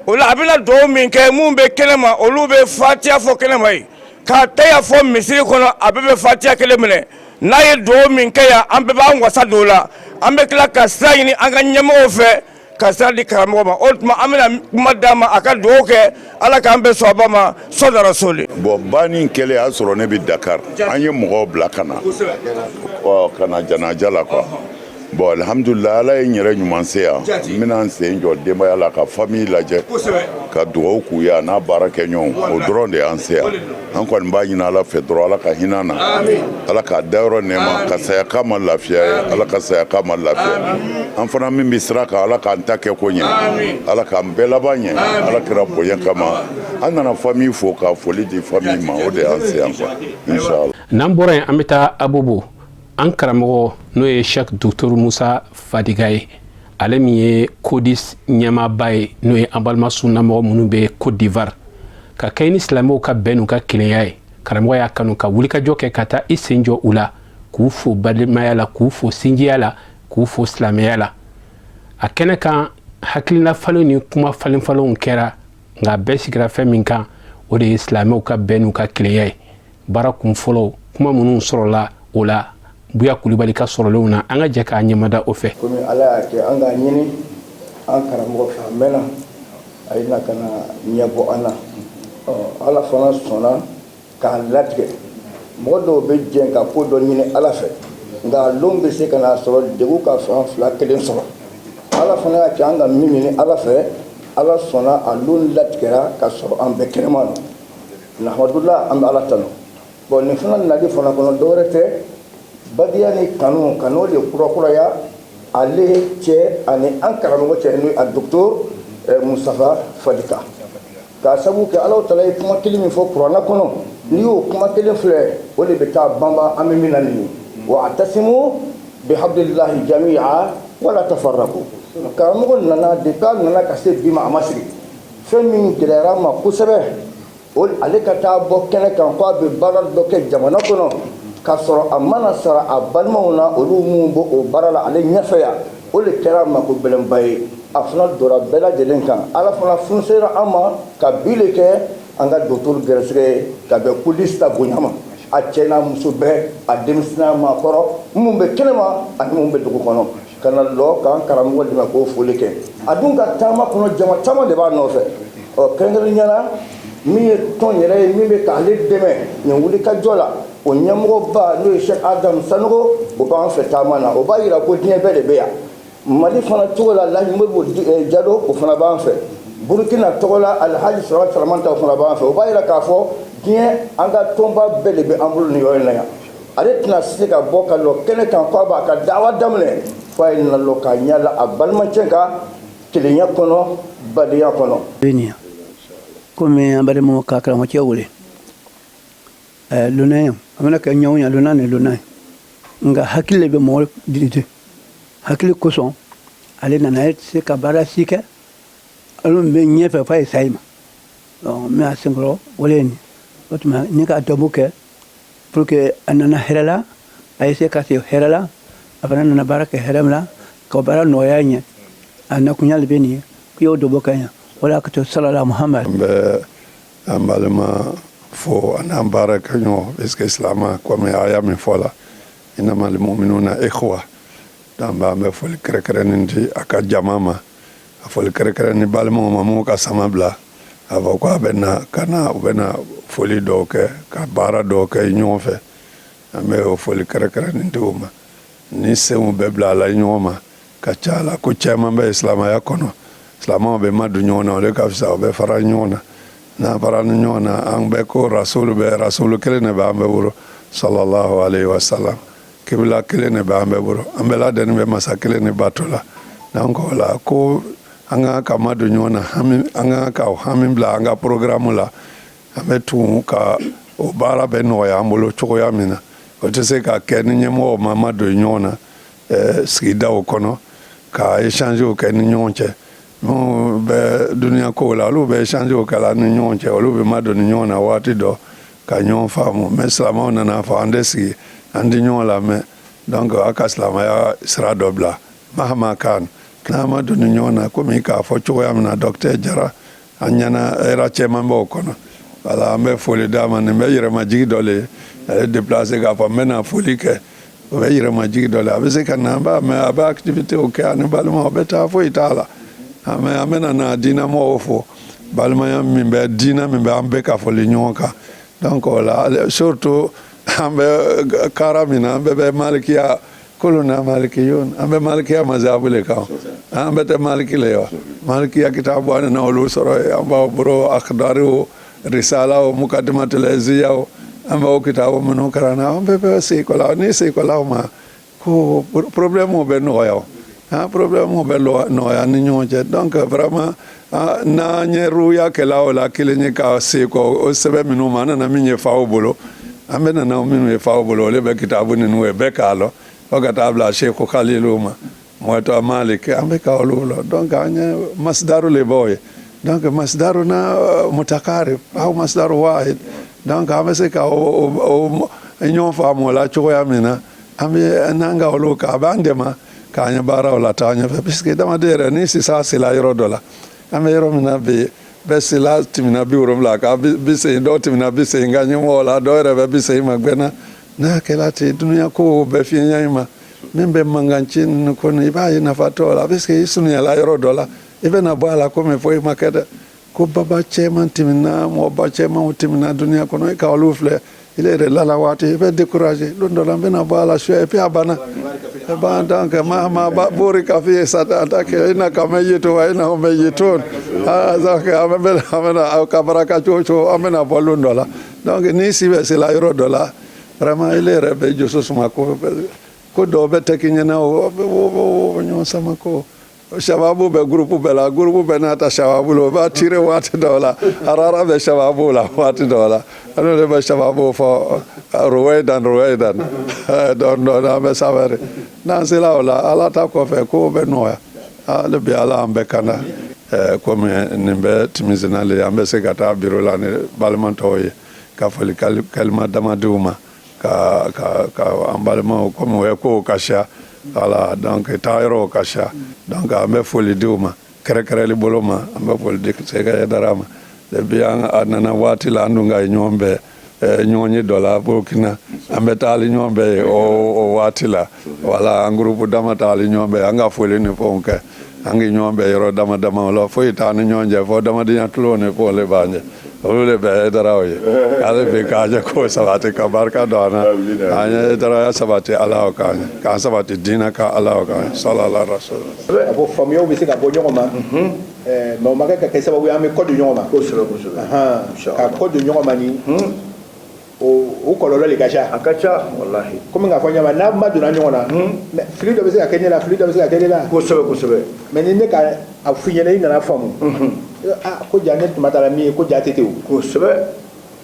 O la, a bɛna dugawu min kɛ, mun bɛ kɛnɛ ma, olu bɛ fatiya fɔ kɛnɛ ma yen k'a ta yan fɔ misiri kɔnɔ, a bɛɛ bɛ fatiya kelen minɛ. N'a ye dugawu min kɛ yan, an bɛɛ b'an wasa don o la. An bɛ tila ka sira ɲini an ka ɲɛmɔgɔw fɛ ka sira di karamɔgɔ ma. O tuma, an bɛna kuma d'a ma, a ka dugawu kɛ. Ala k'an bɛn sɔba ma sɔdara soli. Bon, banni kɛlen, y'a sɔrɔ ne bɛ Dakar. An ye mɔgɔw bila ka na, ɔ ka na janaja la quoi. Bon, alhamdulillah, Ala ye n yɛrɛ ɲuman se yan. N bɛna n sen jɔ denbaya la, ka famille lajɛ, ka dugawu k'u ye, a n'a baara kɛ ɲɔgɔn. O dɔrɔn de y'an se yan. An kɔni b'a ɲini Ala fɛ dɔrɔn, Ala ka hinɛ na, Ala k'a dayɔrɔ nɛɛma, ka saya k'a ma lafiya ye. Ala ka saya k'a ma lafiya. An fana min bɛ sira kan, Ala k'an ta kɛ ko ɲɛ, Ala k'an bɛɛ laban ɲɛ, Ala kɛra bonya kama. An nana famille fo, ka foli di famille ma, o de y'an se yan quoi, inchallah. N'an bɔra yen, an bɛ taa Abobo. An karamɔgɔ, n'o ye Cheikh Docteur Musa Fadiga ye, ale min ye CODIS ɲɛmaaba ye, n'o ye an balima sunnamɔgɔ minnu bɛ Côte d'Ivoire, ka kɛ ni silamɛw ka bɛn n'u ka kelenya ye. Karamɔgɔ y'a kanu ka wulikajɔ kɛ ka taa i sen jɔ u la, k'u fo balimaya la, k'u fo sinjiya la, k'u fo silamɛya la. A kɛnɛ kan, hakilina falen ni kuma falen falenw kɛra, nka bɛɛ sigira fɛn min kan, o de ye silamɛw ka bɛn n'u ka kelenya ye. Baara kun fɔlɔ, kuma minnu sɔrɔla o la, Buya Kulibali ka sɔrɔlenw na, an ka jɛ k'a ɲɛmada o fɛ. Komi Ala y'a kɛ an k'a ɲini an karamɔgɔ fɛ, a mɛnna, a ye na ka na ɲɛbɔ an na. Ala fana sɔnna k'a latigɛ. Mɔgɔ dɔw bɛ jɛn ka ko dɔ ɲini Ala fɛ, nka lon bɛ se ka n'a sɔrɔ degun ka fan fila kelen sɔrɔ. Ala fana y'a kɛ an ka min ɲini Ala fɛ, Ala sɔnna, a lon latigɛra ka sɔrɔ an bɛɛ kɛnɛma don. Alhamdulillah, an bɛ Ala tanu. Bon, nin fana nali fana kɔnɔ, dɔwɛrɛ tɛ, badiya ni kanu ka n'o de kurakuraya ale cɛ ani an karamɔgɔ cɛ, n'o a docteur Mustafa Fadika, k'a sabu kɛ Ala taala ye kuma kelen min fɔ kuranna kɔnɔ, n'i y'o kuma kelen filɛ, o de bɛ taa banba an bɛ min na nin ye: wa atasimu bihablillahi jami'a wala tafarraqu. Karamɔgɔ nana, depuis a nana ka se bi ma, a ma sigi. Fɛn min gɛlɛyara ma kosɛbɛ, o ale ka taa bɔ kɛnɛ kan ko a bɛ baara dɔ kɛ jamana kɔnɔ, k'a sɔrɔ a mana sara a balimaw na, olu minnu b'o o baara la ale ɲɛfɛ yan, o de kɛra a ma ko gɛlɛnba ye. A fana donna bɛɛ lajɛlen kan. Ala fana funsera an ma ka bi le kɛ an ka docteur gɛrɛsɛgɛ ye, ka bɛn CODIS ta bonya ma, a cɛ n'a muso bɛɛ, a denmisɛnnin n'a maakɔrɔ, minnu bɛ kɛnɛma ani minnu bɛ dugu kɔnɔ, ka na lɔ k'an karamɔgɔ dɛmɛ k'o foli kɛ. A dun ka taama kɔnɔ, jama caman de b'a nɔfɛ. Ɔ, kɛrɛnkɛrɛnnenya la, min ye tɔn yɛrɛ ye, min bɛ k'ale dɛmɛ nin wulikajɔ la, o ɲɛmɔgɔba, n'o ye Cheikh Adam Sanogo, o b'an fɛ taama na. O b'a yira ko diɲɛ bɛɛ de bɛ yan. Mali fana cogo la, Alhaji Modibo Jalo, o fana b'an fɛ. Burukina tɔgɔ la, Alhaji Sɔrɔ Saramanta, o fana b'an fɛ. O b'a yira k'a fɔ diɲɛ an ka tɔnba bɛɛ de bɛ an bolo nin yɔrɔ in na yan. Ale tɛna se ka bɔ ka lɔ kɛnɛ kan k'a b'a ka dawa daminɛ f'a ye na lɔ k'a ɲɛ la a balimacɛ kan, kelenya kɔnɔ, badenya kɔnɔ. Komi an balimaw ka karamɔgɔcɛ wele lona yan, a bɛna kɛ ɲɔgɔn ya lona ni lona ye, nka hakili de bɛ mɔgɔ dirige. Hakili kosɔn ale nana, ale tɛ se ka baara si kɛ, olu bɛ ɲɛfɛ f'a ye sa i ma. N bɛ a senkɔrɔ wale nin o tuma ni ka dɔbɔ kɛ pour que a nana hɛrɛ la, a ye se ka se hɛrɛ la. A fana nana baara kɛ hɛrɛ min la, ka baara nɔgɔya ɲɛ, a nakunya de bɛ nin ye k'i y'o dɔbɔ kɛ ɲɛ. O la ka to salala Muhamad. An bɛ an balima fo, a n'an baara kɛ ɲɔgɔn, parce que silama, komi aya min fɔ la, innamal mu'minuna ikhwa. Donc an bɛ foli kɛrɛnkɛrɛnnen di a ka jama ma, a foli kɛrɛnkɛrɛn ni balimaw ma minnu ka sama bila a fɔ ko a bɛ na ka na, u bɛ na foli dɔw kɛ, ka baara dɔw kɛ ɲɔgɔn fɛ. An bɛ o foli kɛrɛnkɛrɛnnen di u ma. Ni senw bɛɛ bila a la ɲɔgɔn ma ka ca la, ko caman bɛ silamɛya kɔnɔ, silamɛw bɛ ma don ɲɔgɔn na, o de ka fisa. O bɛ fara ɲɔgɔn na. N'an fara ni ɲɔgɔn na, an bɛɛ ko rasulu bɛ, rasulu kelen de bɛ an bɛɛ bolo, sallallahu alaihi wa sallam. Kibila kelen de bɛ an bɛɛ bolo, an bɛɛ lajɛlen bɛ masa kelen de bato la. Donc o la ko an ka ka ma don ɲɔgɔn na, hami an ka hami bila an ka programme la, an bɛ tugu ka o baara bɛ nɔgɔya an bolo cogoya min na. O tɛ se ka kɛ ni ɲɛmɔgɔw ma don ɲɔgɔn na sigidaw kɔnɔ, ka échangew kɛ ni ɲɔgɔn cɛ. Minnu bɛ duniya kow la, olu bɛ échangew kɛ la ni ɲɔgɔn cɛ, olu bɛ ma don ni ɲɔgɔn na waati dɔ ka ɲɔgɔn faamu. Mais silamɛw nana fɔ an tɛ sigi, an tɛ ɲɔgɔn lamɛn. Donc a ka silamɛya sira dɔ bila mahama kan n'an ma don ni ɲɔgɔn na. Komi k'a fɔ cogoya min na, docteur Jara, an ɲɛna hɛrɛ cɛman b'o kɔnɔ. Wala an bɛ foli d'a ma. Nin bɛ yɛrɛmajigi dɔ le ye. Ale déplacé k'a fɔ n bɛna foli kɛ, o bɛ yɛrɛmajigi dɔ le. A bɛ se ka na, an b'a mɛn, a bɛ activité kɛ ani balimaw bɛ taa, foyi t'a la. Mais an bɛna na diinɛmɔgɔw fo, balimaya min bɛ, diinɛ min bɛ an bɛɛ ka foli ɲɔgɔn kan. Donc o la, surtout an bɛ kara min na, an bɛɛ bɛ malikiya. Kuluna malikiyun, an bɛ malikiya mazabu le kan, an bɛ tɛ maliki le ye wa. Malikiya kitabu an nana olu sɔrɔ yen, an b'aw bolo akhdari o, risala o, mukadimatul iziya o, an b'o kitabu minnu kalan na, an bɛɛ bɛ segin la. Ni segin la o ma ko problème bɛ nɔgɔya o, ah, problème bɛ nɔgɔya ni ɲɔgɔn cɛ. Donc vraiment, n'an ye ruya kɛla o la kelen ye ka se kɔ o sɛbɛn minnu ma, an nana min ye faw bolo, an bɛ nana minnu ye faw bolo, olu bɛ kitabu ninnu ye bɛɛ k'a lɔn, fo ka taa bila Seku Khalilu ma, Muwatta Malik, an bɛ ka olu lɔn. Donc an ye masdaru le b'o ye. Donc masdaru na mutakarib aw masdaru wahid. Donc an bɛ se ka o ɲɔgɔn faamu o la cogoya min na, an bɛ n'an ka olu kan, a b'an dɛmɛ k'an ye baaraw la taa ɲɛfɛ, puisque adamaden yɛrɛ ni sisan sela yɔrɔ dɔ la, an bɛ yɔrɔ min na bi, bɛɛ sela tɛmɛna 70 kan, 80, dɔw tɛmɛna 80 kan ɲɛmɔgɔ la, dɔw yɛrɛ bɛ 80 ma gbɛnna. N'a kɛra ten, dunuya ko bɛɛ fiɲɛya in ma min bɛ mankan ci ninnu ko i b'a ye nafa t'o la, parce que i surunyala yɔrɔ dɔ la, i bɛna bɔ a la komi foyi ma kɛ dɛ. Ko baba cɛman tɛmɛna, mɔgɔba cɛmanw tɛmɛna dunuya kɔnɔ, i ka olu filɛ, i yɛrɛ lala waati i bɛ décourager. Don dɔ la n bɛna bɔ a la su, et puis a banna. Donc ma burika fi satake innaka mayyitun wa innahum mayyitun. Donc an bɛna aw ka baraka cogo cogo, an bɛna bɔ lon dɔ la. Donc ni si bɛ sela yɔrɔ dɔ la, vraiment ile yɛrɛ bɛ joso suma, ko ko dɔw bɛ tɛ k'i ɲɛna, o ɲɔgɔn sama ko sababu bɛ groupe bɛɛ la, groupe bɛɛ n'a ta sababu la, o b'a tirer waati dɔw la, harara bɛ sababu la waati dɔw la, an de bɛ sababu fɔ ruwaidan ruwaidan, dɔɔni dɔɔni an bɛ sabari. N'an sera o la, Ala ta kɔfɛ, kow bɛ nɔgɔya. Hali bi Ala an bɛɛ kanda. Komi nin bɛ timisina le, an bɛ se ka taa biro la ni balima tɔw ye ka foli kalima dama di u ma, ka ka ka an balimaw, komi o ye kow ka siya, voilà, donc taa yɔrɔw ka siya. Donc an bɛ foli di u ma kɛrɛkɛrɛli bolo ma, an bɛ foli di Sɛgɛ Dara ma. Depuis an a nana waati la, an dun ka ɲɔgɔn bɛɛ ɲɔgɔn ye dɔ la Burukina, an bɛ taali ɲɔgɔn bɛɛ ye o waati la, voilà, an groupe dama taali ɲɔgɔn bɛɛ, an ka foli ni fɛnw kɛ, an k'i ɲɔgɔn bɛɛ yɔrɔ dama dama la. Foyi t'an ni ɲɔgɔn cɛ fɔ adamadenya tulon ni fɛnw le b'an cɛ, olu de bɛ Daraw ye. Hali bi k'an ye ko sabati, ka barika don an na, an ye daraya sabati, Ala k'an ye k'an sabati diinɛ kan, Ala k'an ye salala rasul. A fɔ faamuyaw bɛ se ka bɔ ɲɔgɔn ma, mais o ma kɛ ka kɛ sababu ye an bɛ kɔ don ɲɔgɔn ma. Kosɛbɛ, kosɛbɛ. Ka kɔ don ɲɔgɔn ma ni o kɔlɔlɔ de ka ca. A ka ca walahi. Komi k'a fɔ ɲama n'a ma donna ɲɔgɔn na, mais fili dɔ bɛ se ka kɛ ne la, fili dɔ bɛ se ka kɛ ne la. Kosɛbɛ, kosɛbɛ. Mais ni ne ka a f'i ɲɛna, i nana faamu, ah, ko ja ne tun ma taa la min ye, ko ja tɛ ten o. Kosɛbɛ.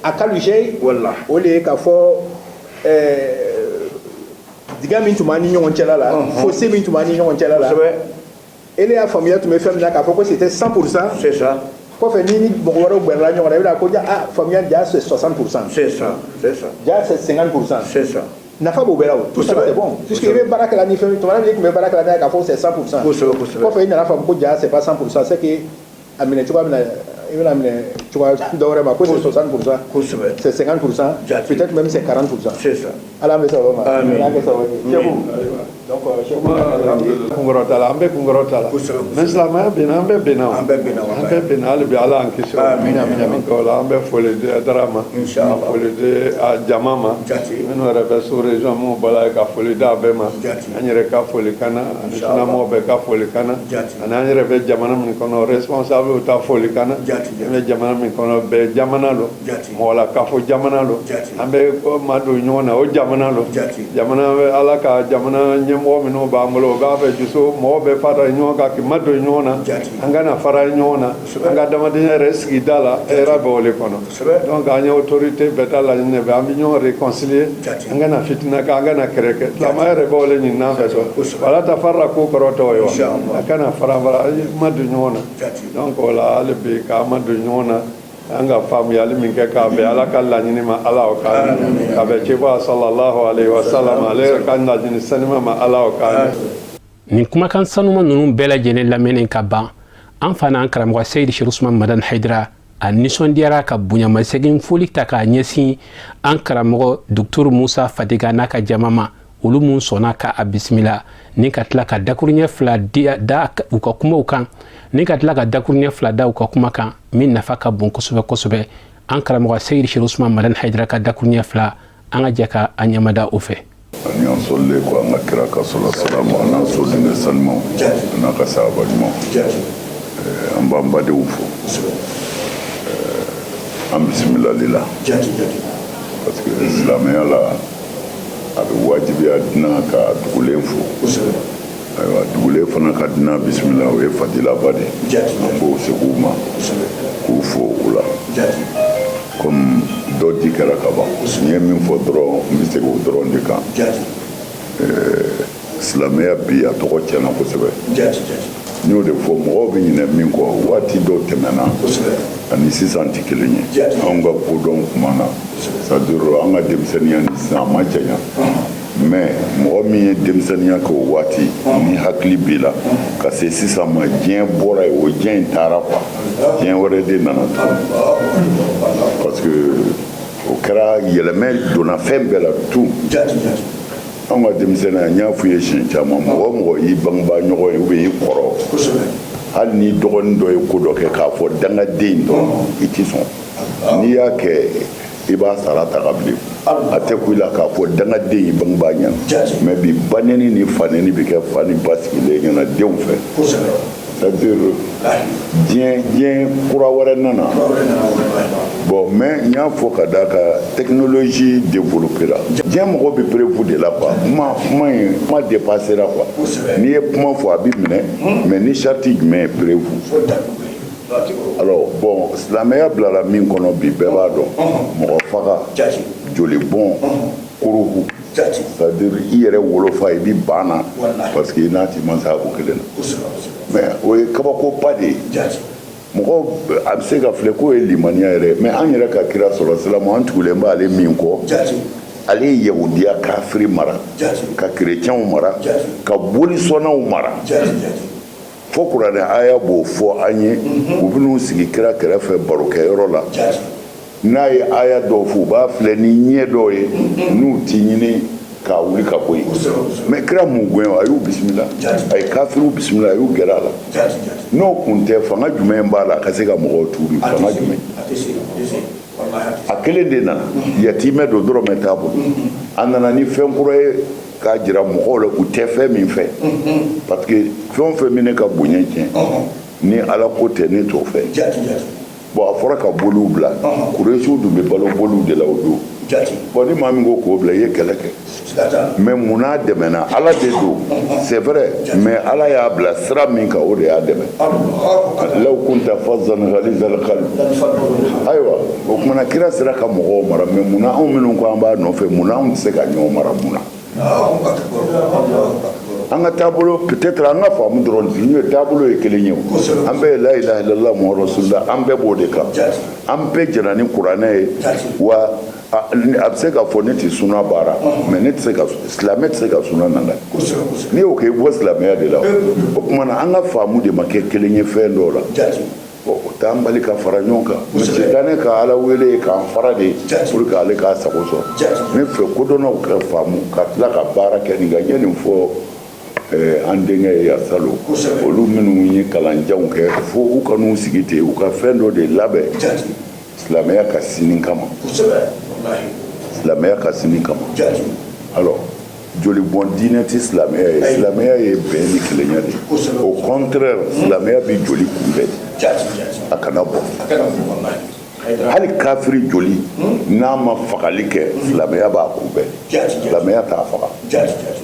A ka se wala o de ye k'a fɔ dingɛ min tun b'an ni ɲɔgɔn cɛla la, fossé min tun b'an ni ɲɔgɔn cɛla la, ele y'a faamuya tun bɛ fɛn min na k'a fɔ ko c'était 100%. C'est ça. Kɔfɛ ni mɔgɔ wɛrɛw gbɛrɛla ɲɔgɔn na, i bɛna ko ja, ah, faamuya ja c'est 60%. C'est ça, c'est ça. Ja c'est 50%. C'est ça. Nafa b'o bɛɛ la o. Tout ça c'est bon, puisque i bɛ baara kɛ la ni fɛn tuma min, i tun bɛ baara kɛ la n'a ye k'a fɔ c'est 100%. Kosɛbɛ, kosɛbɛ. Kɔfɛ i nana faamu ko ja c'est pas 100%, c'est que a minɛ cogoya min na, i bɛna minɛ cogoya dɔ wɛrɛ ma ko c'est 60%. Kosɛbɛ. C'est 50%. Peut-être même c'est 40%. C'est ça. Ala bɛ sababu ma. Amin. Ala kɛ sababu ye. Seku, donc Seku. Kunkɔrɔta la, an bɛ kunkɔrɔta la. Kosɛbɛ. Mais silamɛya binna, an bɛɛ binna o. An bɛɛ binna. An bɛɛ binna, hali bi Ala y'an kisi o. Amin, amin, amin. Donc o la, an bɛ foli di Dara ma. Inshallah. Foli di a jama ma. Minnu yɛrɛ bɛ sous région, minnu bɔra yen, ka foli d'a bɛɛ ma. An yɛrɛ ka foli kana, ani sinamɔgɔw bɛɛ ka foli kana. Ani an yɛrɛ bɛ jamana min kɔnɔ, responsable ta foli kana. An bɛ jamana min kɔnɔ, bɛɛ jamana don. Mɔgɔ la kafo jamana don. An bɛ ma don ɲɔgɔn na, o jamana don. Jamana bɛ Ala ka jamana ɲɛmɔgɔ minnu b'an bolo, o b'a fɛ juso mɔgɔ bɛɛ fara ɲɔgɔn kan k'i ma don ɲɔgɔn na. An kana fara ɲɔgɔn na. An ka adamadenya yɛrɛ sigida la, hɛrɛ bɛ o de kɔnɔ. Donc an ye autorité bɛɛ ta laɲini fɛ, an bɛ ɲɔgɔn réconcilier. An kana fitina kɛ, an kana kɛlɛ kɛ. Silamɛya yɛrɛ bɛ o de ɲini an fɛ sɔn. Wala ta farila ko kɔrɔ tɔgɔ ye wa. A kana fara fara, ma don ɲɔgɔn na. Donc o la, hali bi k'an ma don ɲɔgɔn na, an ka faamuyali min kɛ k'a bɛn Ala ka laɲini ma, Ala o k'a ka bɛn ciba sallallahu alaihi wa sallam, ale yɛrɛ ka laɲini sanima ma, Ala o k'a. Nin kumakan sanuma ninnu bɛɛ lajɛlen lamɛnnen ka ban, an fana an karamɔgɔ Seyidi Sherif Usman Madan Hayidara, a nisɔndiyara ka bonyamasegin foli ta k'a ɲɛsin an karamɔgɔ Docteur Musa Fadiga n'a ka jama ma, olu mun sɔnna ka a bisimila, ni ka tila ka dakuruɲɛ fila da u ka kumaw kan, ni ka tila ka dakuruɲɛ fila da u ka kuma kan min nafa ka bon kosɛbɛ kosɛbɛ. An karamɔgɔ Seyidi Sherif Usman Madan Hayidara ka dakuruɲɛ fila, an ka jɛ ka a ɲɛmada o fɛ. Ani an sɔlilen kɔ an ka kira kan sɔla salamu a n'a sodenkɛ sanumaw a n'a ka sahaba ɲumanw, an b'an badenw fo an bisimilali la, parce que silamɛya la a bɛ wajibiya dunan ka dugulen fo. Ayiwa, dugulen fana ka dunan bisimila, o ye fadilaba de ye. An b'o segin u ma k'u fo o la. Comme dɔ di kɛra ka ban, n ye min fɔ dɔrɔn, n bɛ segin o dɔrɔn de kan. Silamɛya bi, a tɔgɔ tiɲɛna kosɛbɛ. N y'o de fɔ, mɔgɔw bɛ ɲinɛ min kɔ, waati dɔw tɛmɛna ani sisan tɛ kelen ye. Anw ka kodɔn kuma na, c'est à dire an ka denmisɛnninya ni sisan a ma janya, mais mɔgɔ min ye denmisɛnninya kɛ o waati ni hakili b'i la ka se sisan ma, diɲɛ bɔra yen, o diɲɛ in taara quoi, diɲɛ wɛrɛ de nana tuguni, parce que o kɛra yɛlɛmɛ donna fɛn bɛɛ la tout. Anw ka denmisɛnninya, n y'a f'u ye siɲɛ caman, mɔgɔ o mɔgɔ y'i bangebaa ɲɔgɔn ye ou bien i kɔrɔ, hali ni dɔgɔnin dɔ ye ko dɔ kɛ k'a fɔ dangaden dɔrɔn, i ti sɔn. N'i y'a kɛ, i b'a sara ta ka bilen. A tɛ ku i la k'a fɔ dangaden y'i bangebaa ɲɛna. Mais bi, banɛni ni fanɛni bɛ kɛ fa ni ba sigilen ɲɛna denw fɛ. C'est à dire diɲɛ kura wɛrɛ nana. Bon, mais n y'a fɔ ka d'a kan technologie développé la, diɲɛ mɔgɔ bɛ preuve de la quoi. Kuma in, kuma dépassé la quoi. N'i ye kuma fɔ, a bɛ minɛ, mais ni charte jumɛn ye? Preuve. Alors bon, silamɛya bilala min kɔnɔ bi, bɛɛ b'a dɔn, mɔgɔ faga, joli bɔn, kuruku, c'est à dire i yɛrɛ wolofa, i bi ban na parce que i n'a ti mansa ko kelen na. Mais o ye kabakoba de ye. Mɔgɔ a bɛ se ka filɛ k'o ye limaniya yɛrɛ, mais an yɛrɛ ka kira sɔrɔ silamɛ, an tugulen b'ale min kɔ, ale ye yahudiya kafiri mara, ka kerecɛnw mara, ka bolisɔnnaw mara, fo kuranɛ aya b'o fɔ an ye. U bɛn'u sigi kira kɛrɛfɛ barokɛyɔrɔ la, n'a ye aya dɔw fɔ, u b'a filɛ ni ɲɛ dɔw ye n'u ti ɲini k'a wuli ka bɔ yen. Mais kira m'u gɛn, a y'u bisimila, a ye kafiriw bisimila, a y'u gɛrɛ a la. N'o kun tɛ, fanga jumɛn b'a la ka se ka mɔgɔw tuubi? Fanga jumɛn? A kelen de nana, yatimɛ don, dɔrɔmɛ t'a bolo. A nana ni fɛn kura ye k'a jira mɔgɔw la u tɛ fɛn min fɛ, parce que fɛn o fɛn bɛ ne ka bonya tiɲɛ, ni ala ko tɛ, ne t'o fɛ. Bon, a fɔra ka boliw bila, kuresiw dun bɛ balo boliw de la o don. Bon, ni maa min ko k'o bila, i ye kɛlɛ kɛ. Mais mun n'a dɛmɛna? Ala de don, c'est vrai, mais ala y'a bila sira min kan, o de y'a dɛmɛ. Law kunta fazzan ghalizal qalb. Ayiwa, o kumana kira sera ka mɔgɔw mara, mais munna anw minnu ko an b'a nɔfɛ, munna anw tɛ se ka ɲɔgɔn mara? Mun na an ka taabolo, peut-être an ka faamu dɔrɔn n'o ye taabolo ye kelen ye o. An bɛɛ ye la ilaha illallah muhammadu rasulullah, an bɛɛ b'o de kan, an bɛɛ jɛna ni kuranɛ ye. Wa a bɛ se k'a fɔ ne tɛ suna baara, mais ne tɛ se ka, silamɛ tɛ se ka suna nana. N'i y'o kɛ, i bɔ silamɛya de la. O tuma na, an ka faamu de ma kɛ kelen ye fɛn dɔw la. Bon, o t'an bali ka fara ɲɔgɔn kan. Sitanɛ ka ala wele k'an fara de pour que ale k'a sago sɔrɔ. Ne fɛ, kodɔnnaw ka faamu ka tila ka baara kɛ nin kan. N ye nin fɔ an denkɛ ye yan salon. Olu minnu ye kalanjanw kɛ, fo u ka n'u sigi ten, u ka fɛn dɔ de labɛn silamɛya ka sini kama, silamɛya ka sini kama. Alors, joli bɔn diinɛ tɛ silamɛya ye. Silamɛya ye bɛn ni kelenya de ye. Au contraire, silamɛya bɛ joli kunbɛn, a kana bɔ. Hali kafiri joli n'a ma fagali kɛ, silamɛya b'a kunbɛn, silamɛya t'a faga.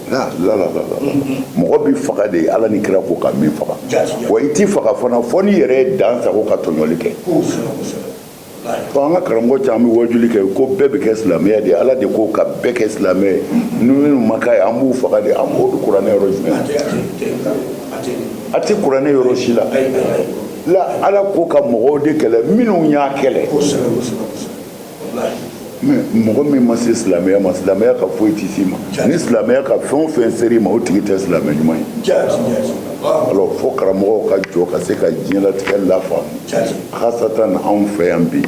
La la la la la, mɔgɔ bɛ faga de ala ni kira ko ka min faga. Wa i ti faga fana fɔ n'i yɛrɛ ye dan sago ka tɔɲɔli kɛ. An ka karamɔgɔ caman bɛ wajuli kɛ ko bɛɛ bɛ kɛ silamɛya de ye. Ala de ko ka bɛɛ kɛ silamɛ ye, ni minnu ma k'a ye, an b'u faga de. An b'o bɛ kuranɛ yɔrɔ jumɛn? A tɛ kuranɛ yɔrɔ si la. La, ala ko ka mɔgɔw de kɛlɛ minnu y'a kɛlɛ. Mais mɔgɔ min ma se silamɛya ma, silamɛya ka foyi tɛ s'i ma. Ni silamɛya ka fɛn o fɛn ser'i ma, o tigi tɛ silamɛ ɲuman ye. Alors, fo karamɔgɔw ka jɔ ka se ka diɲɛlatigɛ lafaamu, khasatan anw fɛ yan bi.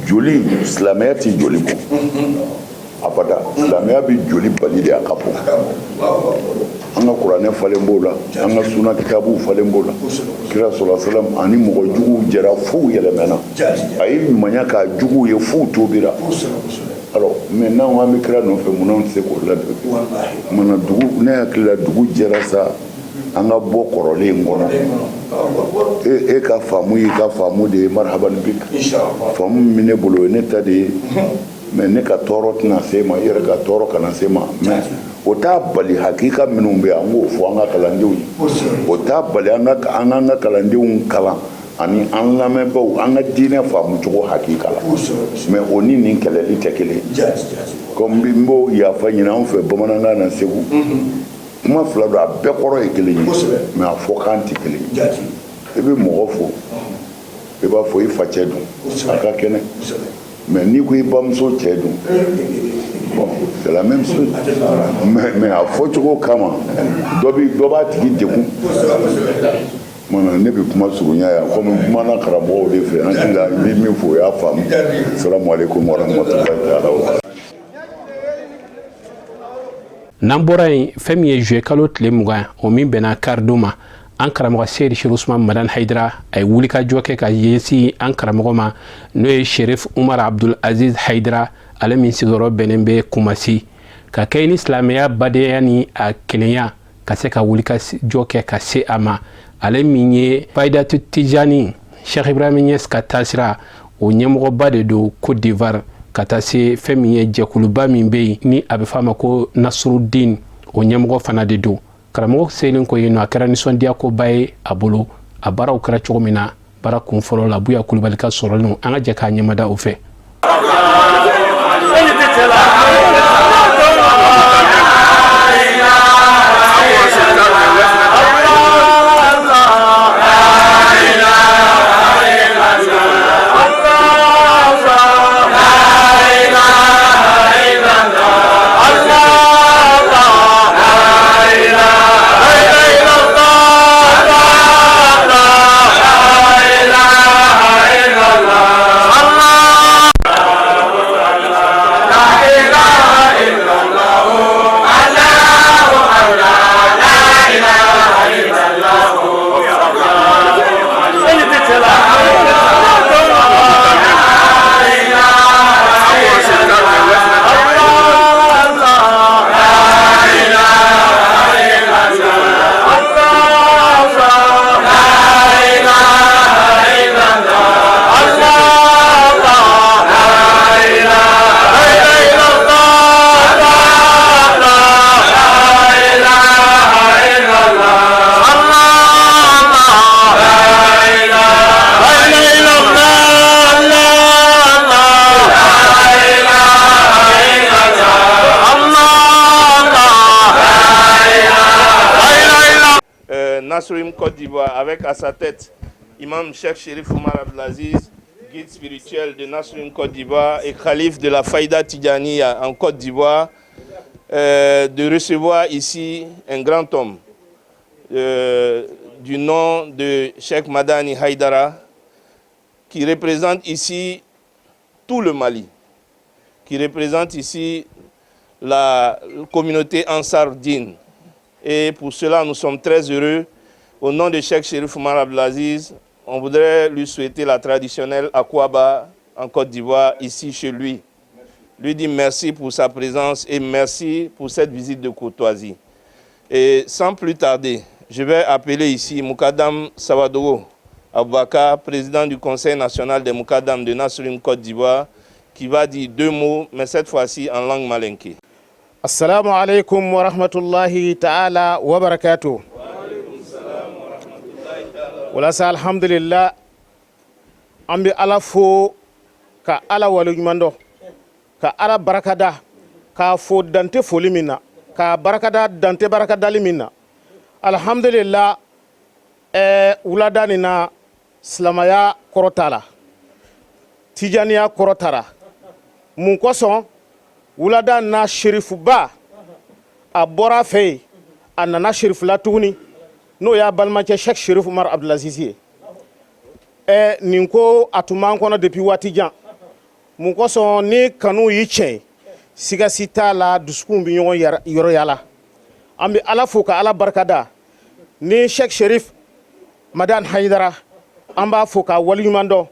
Joli, silamɛya tɛ joli bɔ abada. Silamɛya bɛ joli bali de a ka bɔ. An ka kuranɛ falen b'o la, an ka suna kitabuw falen b'o la. Kira sɔrɔ salam ani mɔgɔ juguw jɛra f'u yɛlɛmɛna, a ye ɲumanya k'a juguw ye f'u tobira. Alors mais n'anw an bɛ kira nɔfɛ, mun n'anw tɛ se k'o ladon? Mana dugu, ne hakili la, dugu jɛra sa, an ka bɔ kɔrɔlen in kɔnɔ. E ka faamu y'i ka faamu de ye, marhaban bik. Faamu min bɛ ne bolo, o ye ne ta de ye, mais ne ka tɔɔrɔ tɛna se ma, i yɛrɛ ka tɔɔrɔ kana se ma. Mais o t'a bali, hakika minnu bɛ yen, an k'o fɔ an ka kalandenw ye. O t'a bali an ka an k'an ka kalandenw kalan ani an lamɛnbaaw, an ka diinɛ faamu cogo hakika la. Mais o ni nin kɛlɛli tɛ kelen ye. Comme n b'o yafa ɲini anw fɛ bamanankan na Segu, kuma fila don, a bɛɛ kɔrɔ ye kelen ye, mais a fɔkan tɛ kelen ye. I bɛ mɔgɔ fo, i b'a fɔ i facɛ dun, a ka kɛnɛ. Mais n'i ko i bamuso cɛ dun, bon, c'est la même chose, mais a fɔcogo kama, dɔ bi dɔ b'a tigi degun. Mana ne bɛ kuma surunya yan, komi n kumana karamɔgɔw de fɛ, an hakili la, n bɛ min fɔ, o y'a faamu. Salamu aleykum wa rahmatulahi taala wa. N'an bɔra yen, fɛn min ye juillet kalo tile 20, o min bɛnna karidon ma, an karamɔgɔ Seyidi Sherif Usman Madani Hayidara, a ye wulikajɔ kɛ ka ɲɛsin an karamɔgɔ ma, n'o ye Sherif Umar Abdul Aziz Hayidara, ale min sigiyɔrɔ bɛnnen bɛ Kumasi, ka kɛ ni silamɛya badenya ni a kelenya, ka se ka wulikajɔ kɛ ka se a ma, ale min ye Fayidatu Tijani, Cheikh Ibrahim Niass ka taasira, o ɲɛmɔgɔba de don Côte d'Ivoire, ka taa se fɛn min ye jɛkuluba min bɛ yen ni a bɛ f'a ma ko Nasrudin, o ɲɛmɔgɔ fana de don. Karamɔgɔ selen ko yen nɔ, a kɛra nisɔndiya koba ye a bolo. A baaraw kɛra cogo min na, baara kun fɔlɔ la, Buya Kulubali ka sɔrɔlenw, an ka jɛ k'a ɲɛmada o fɛ. Nassorim Côte d'Ivoire, avec à sa tête Imam Cheikh Chérif Oumar Abdelaziz, guide spirituel de Nassorim Côte d'Ivoire et calife de la Faïda Tidjaniya en Côte d'Ivoire, de recevoir ici un grand homme du nom de Cheikh Madani Haïdara, qui représente ici tout le Mali, qui représente ici la communauté Ansar Dine. Et pour cela, nous sommes très heureux. Au nom de Cheikh Chérif Oumar Abdelaziz, on voudrait lui souhaiter la traditionnelle Akwaba en Côte d'Ivoire, ici chez lui. Lui dire merci pour sa présence et merci pour cette visite de courtoisie. Et sans plus tarder, je vais appeler ici Moukadam Sawadogo Aboubakar, président du Conseil national des Moukadam de Nassorim Côte d'Ivoire, qui va dire deux mots, mais cette fois-ci en langue malinké. Assalamu alaikum wa rahmatullahi ta'ala wa barakatuh. Walasa alhamdulillah, an bɛ Ala fo ka Ala waleɲuman dɔn, ka Ala barakada, k'a fo dante foli min na, k'a barakada dante barakadali min na. Alhamdulillah, wulada nin na, silamaya kɔrɔta la, tijaniya kɔrɔtara. Mun kosɔn? Wulada na, sherifuba a bɔra a fɛ yen, a nana sherifula tuguni, n'o y'a balimacɛ Sheikh Sherif Umar Abdulaziz ye. Nin ko a tun b'an kɔnɔ depuis waati jan. Mun kosɔn? Ni kanu y'i tiɲɛ ye, sigasi t'a la, dusukun bɛ ɲɔgɔn yɔrɔ yala. An bɛ Ala fo ka Ala barikada ni Sheikh Sherif Madan Hayidara, an b'a fo k'a waleɲuman dɔn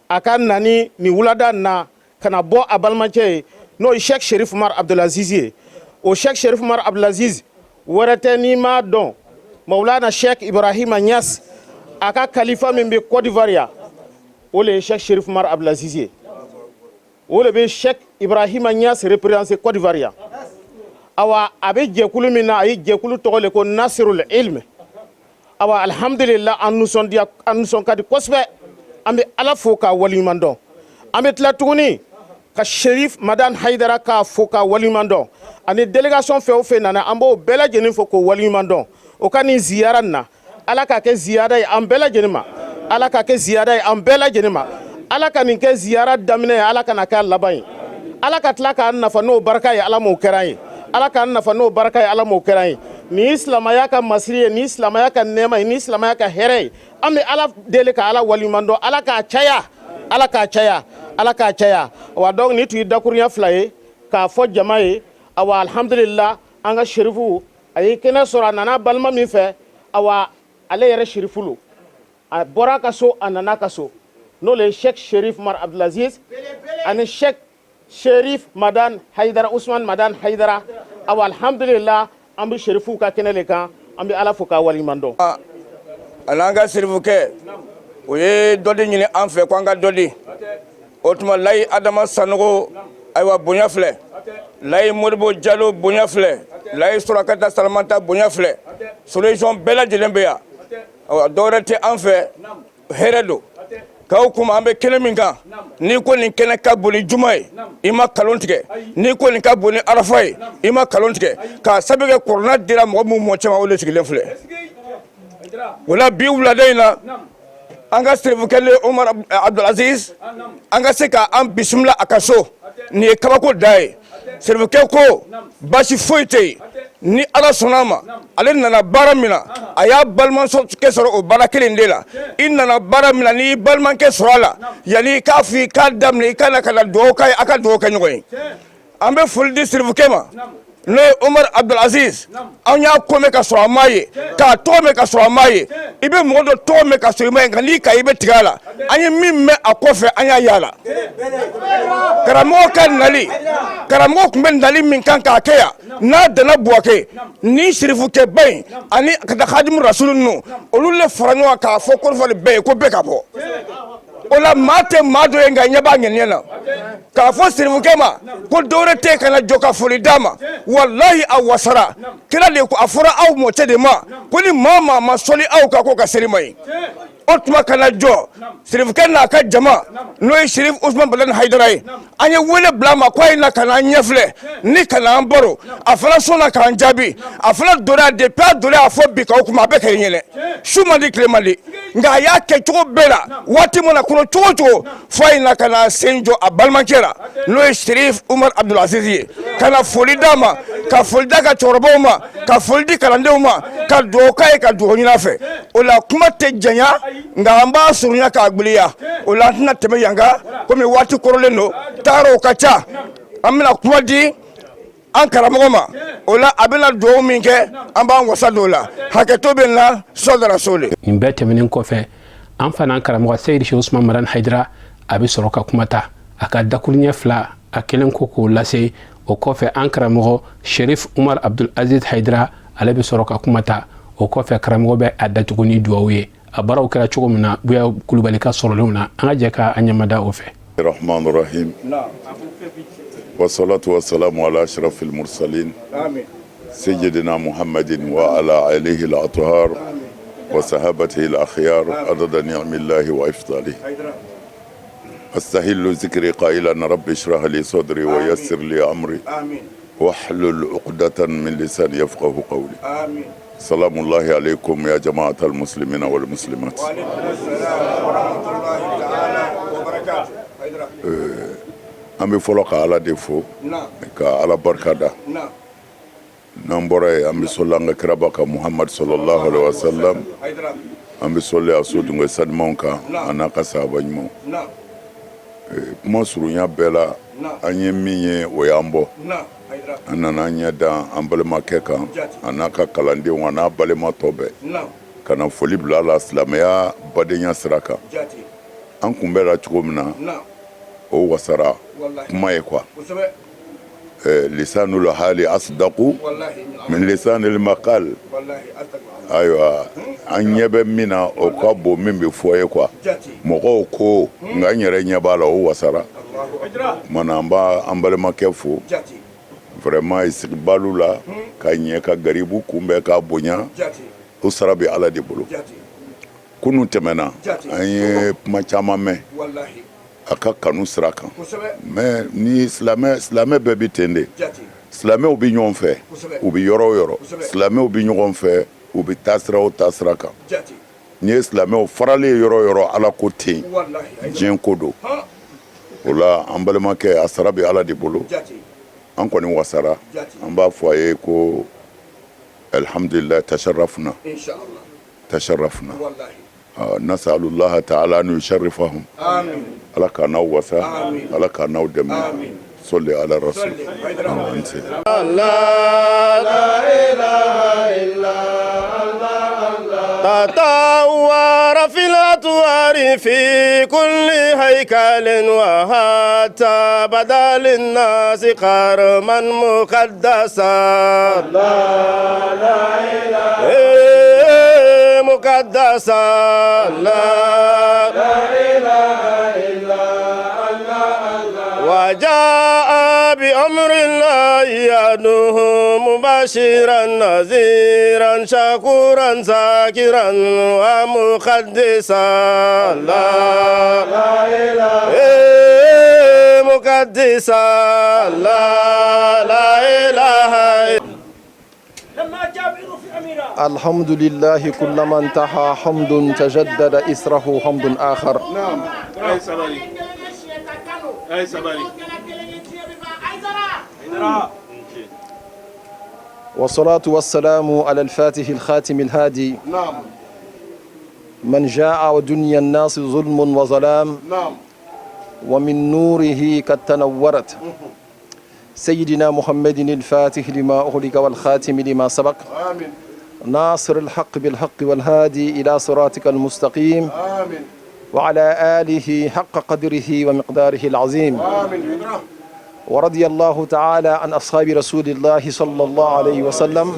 a ka nani nin wulada na ka na bɔ a balimacɛ ye. n'o ye Sheikh Sherif Umar Abdulaziz ye. O Sheikh Sherif Umar Abdulaziz wɛrɛ tɛ n'i m'a dɔn, Maulana Sheikh Ibrahima Niass, a ka kalifa min bɛ Côte d'Ivoire yan, o le ye Sheikh Sherif Umar Abdulaziz ye. O le bɛ Sheikh Ibrahima Niass représenter Côte d'Ivoire yan. Awa, a bɛ jɛkulu min na, a ye jɛkulu tɔgɔ le ko Nasirul Ilm. Awa, alhamdulillah, an nisɔndiya, an nisɔn ka di kosɛbɛ. An bɛ Ala fo k'a waleɲuman dɔn. An bɛ tila tuguni ka Sherif Madan Haidara k'a fo k'a waleɲuman dɔn, ani délégation fɛn o fɛn nana, an b'o bɛɛ lajɛlen fo k'o waleɲuman dɔn. O ka nin ziyara nin na, Ala k'a kɛ ziyara ye an bɛɛ lajɛlen ma. Ala k'a kɛ ziyara ye an bɛɛ lajɛlen ma. Ala ka nin kɛ ziyara daminɛ ye, Ala kana k'a laban ye. Ala ka tila k'an nafa n'o barika ye, Ala m'o kɛra an ye. Ala k'an nafa n'o barika ye, Ala m'o kɛra an ye. Nin ye silamaya ka masiri ye, nin ye silamaya ka nɛɛma ye, nin ye silamaya ka hɛrɛ ye. An bɛ Ala deli ka Ala waleɲuman dɔn. Ala k'a caya, Ala k'a caya, Ala k'a caya. Wa donc nin tun ye dakurunya fila ye k'a fɔ jama ye. Awa, alhamdulillah, an ka sherifu a ye kɛnɛ sɔrɔ. A nana balima min fɛ, awa, ale yɛrɛ sherifu lo. A bɔra a ka so, a nana a ka so, n'o le ye Sheikh Sherif Umar Abdulaziz ani Sheikh Sherif Madan Haidara, Usman Madan Haidara. Awa, alhamdulillah, an bɛ sherifuw ka kɛnɛ le kan. An bɛ Ala fo k'a waleɲuman dɔn. A n'an ka serifukɛ, o ye dɔ de ɲini an fɛ ko an ka dɔ di. O tuma, Layi Adama Sanogo, ayiwa, bonya filɛ. Layi Modibo Jalo, bonya filɛ. Layi Surakata Salamata, bonya filɛ. Solution bɛɛ lajɛlen bɛ yan. Ayiwa, dɔwɛrɛ tɛ an fɛ, hɛrɛ don k'aw kuma. An bɛ kɛnɛ min kan, n'i ko nin kɛnɛ ka bon ni juma ye, i ma kalon tigɛ. N'i ko nin ka bon ni arafa ye, i ma kalon tigɛ, k'a sabu kɛ kɔrɔna dira mɔgɔ min mɔ cɛma, o de sigilen filɛ. O la, bi wulada in na, an ka serifukɛ Omar Abdulaziz, an ka se k'an bisimila a ka so, nin ye kabako da ye. Serifukɛ ko baasi foyi tɛ yen, ni Ala sɔnna a ma. Ale nana baara min na, a y'a balimakɛ sɔrɔ o baara kelen de la. I nana baara min na, n'i y'i balimakɛ sɔrɔ a la, yanni i k'a fɔ i k'a daminɛ, i ka na ka na dugawu k'a ye, a ka dugawu kɛ ɲɔgɔn ye. An bɛ foli di serifukɛ ma, n'o ye Omar Abdulaziz. An y'a ko mɛn ka sɔrɔ a m'a ye, k'a tɔgɔ mɛn ka sɔrɔ a m'a ye. I bɛ mɔgɔ dɔ tɔgɔ mɛn ka sɔrɔ i m'a ye, nka n'i ka i bɛ tigɛ a la. An ye min mɛn a kɔfɛ, an y'a y'a la. Karamɔgɔ ka nali, karamɔgɔ tun bɛ nali min kan k'a kɛ yan, n'a danna Buwake ni sirifukɛba in ani ka taa Hadimu Rasulu ninnu, olu le fara ɲɔgɔn kan k'a fɔ Kɔrɔfɔli bɛɛ ye ko bɛɛ ka bɔ. O la, maa tɛ maa dɔ ye, nka ɲɛ b'a ŋaniya na k'a fɔ sirifukɛ ma ko dɔwɛrɛ tɛ ka na jɔ ka foli d'a ma. Walahi, a wasara. Kira de ko, a fɔra aw mɔcɛ de ma ko ni maa maa ma sɔli aw kan, k'o ka seli man ɲi. O tuma, ka na jɔ sirifukɛ n'a ka jama, n'o ye Sirif Usman Badani Hayidara ye, an ye wele bila a ma ko a ye na ka n'an ɲɛfilɛ ni ka n'an baro. A fana sɔnna k'an jaabi. A fana donna, depuis a donna a fɔ bi k'aw kuma, a bɛɛ kɛra ɲɛnɛ. Su man di, tile man di, nka a y'a kɛ cogo bɛɛ la, waati mana kɔnɔ cogo o cogo, fo a ye na ka na sen jɔ a balimakɛ la, n'o ye Sirif Umar Abdulaziz ye, ka na foli d'a ma, ka foli d'a ka cɛkɔrɔbaw ma, ka foli di kalandenw ma, ka dugawu k'a ye, ka dugawu ɲini a fɛ. O la, kuma tɛ janya, nka an b'a surunya k'a gbiliya. O la, an tɛna tɛmɛ yan kan, komi waati kɔrɔlen don, taaraw ka ca. An bɛna kuma di an karamɔgɔ ma. O la, a bɛna dugawu min kɛ, an b'an wasa don o la. Hakɛto bɛ na sɔdara so de. Nin bɛɛ tɛmɛnen kɔfɛ, an fana karamɔgɔ Seyidi Sheikh Usman Madani Hayidara, a bɛ sɔrɔ ka kuma ta a ka dakuruɲɛ fila, a kelen ko k'o lase. O kɔfɛ, an karamɔgɔ Sherif Umar Abdul Aziz Hayidara, ale bɛ sɔrɔ ka kuma ta. O kɔfɛ, karamɔgɔ bɛ a datugu ni duwawu ye. A baaraw kɛra cogo min na, Buya Kulubali ka sɔrɔlenw na, an ka jɛ ka an ɲɛmada o fɛ. الرحمن الرحيم والصلاة والسلام على أشرف المرسلين سيدنا محمد وعلى آله الأطهار وصحابته الأخيار عدد نعم الله وإفضاله. أستهل ذكري قائلا: رب اشرح لي صدري ويسر لي أمري واحلل عقدة من لساني يفقه قولي. آمين. سلام الله عليكم يا جماعة المسلمين والمسلمات. وعليكم السلام ورحمة الله تعالى وبركاته. An bɛ fɔlɔ ka Ala de fo, ka Ala barika da. N'an bɔra yen, an bɛ sɔli an ka kiraba kan, Muhamadu sallallahu alaihi wasallam. An bɛ sɔli a so dungɛ sanimanw kan, a n'a ka sahaba ɲumanw. Kuma surunya bɛɛ la, an ye min ye, o y'an bɔ. An nana an ɲɛ da an balimakɛ kan, a n'a ka kalandenw, a n'a balima tɔ bɛɛ, ka na foli bila a la silamɛya badenya sira kan. An kunbɛra cogo min na, o wasara kuma ye quoi. Lisanul hali asdaqu min lisanil maqal. Ayiwa, an ɲɛ bɛ min na, o ka bon min bɛ fɔ ye quoi. Mɔgɔw ko, nka n yɛrɛ ɲɛ b'a la, o wasara. Mana an b'a an balimakɛ fo vraiment istiqbalu la ka ɲɛ ka garibu kunbɛn k'a bonya. O sara bɛ Ala de bolo. Kunun tɛmɛna, an ye kuma caman mɛn a ka kanu sira kan, mais ni silamɛ silamɛ bɛɛ bɛ ten de. Silamɛw bɛ ɲɔgɔn fɛ, u bɛ yɔrɔ o yɔrɔ, silamɛw bɛ ɲɔgɔn fɛ, u bɛ taasira o taasira kan. N'i ye silamɛw faralen ye yɔrɔ o yɔrɔ, Ala ko tɛ yen, diɲɛ ko don. O la, an balimakɛ, a sara bɛ Ala de bolo. An kɔni wasara. An b'a fɔ a ye ko alhamdulillah, tasharrafna, tasharrafna. Nasalulaha taala an yusharrifahum. Ala k'a n'aw wasa, Ala k'a n'aw dɛmɛ. Sɔli ala rasul. تطور في الأطوار في كل هيكل وحتى بدا للناس كرما مقدسا، لا لا إله مقدسا، لا لا إله إلا الله. وجاء بأمر الله يدعو مبشرا نذيرا شكورا ذاكرا ومقدسا، لا لا إله مقدسا، لا لا إله. الحمد لله، كلما انتهى حمد تجدد إثره حمد آخر. نعم، أي sabali, أي sabali. والصلاة والسلام على الفاتح الخاتم الهادي من جاء ودنيا الناس ظلم وظلام ومن نوره قد تنورت، سيدنا محمد الفاتح لما أغلق والخاتم لما سبق ناصر الحق بالحق والهادي إلى صراطك المستقيم وعلى آله حق قدره ومقداره العظيم. ورضي الله تعالى عن أصحاب رسول الله صلى الله عليه وسلم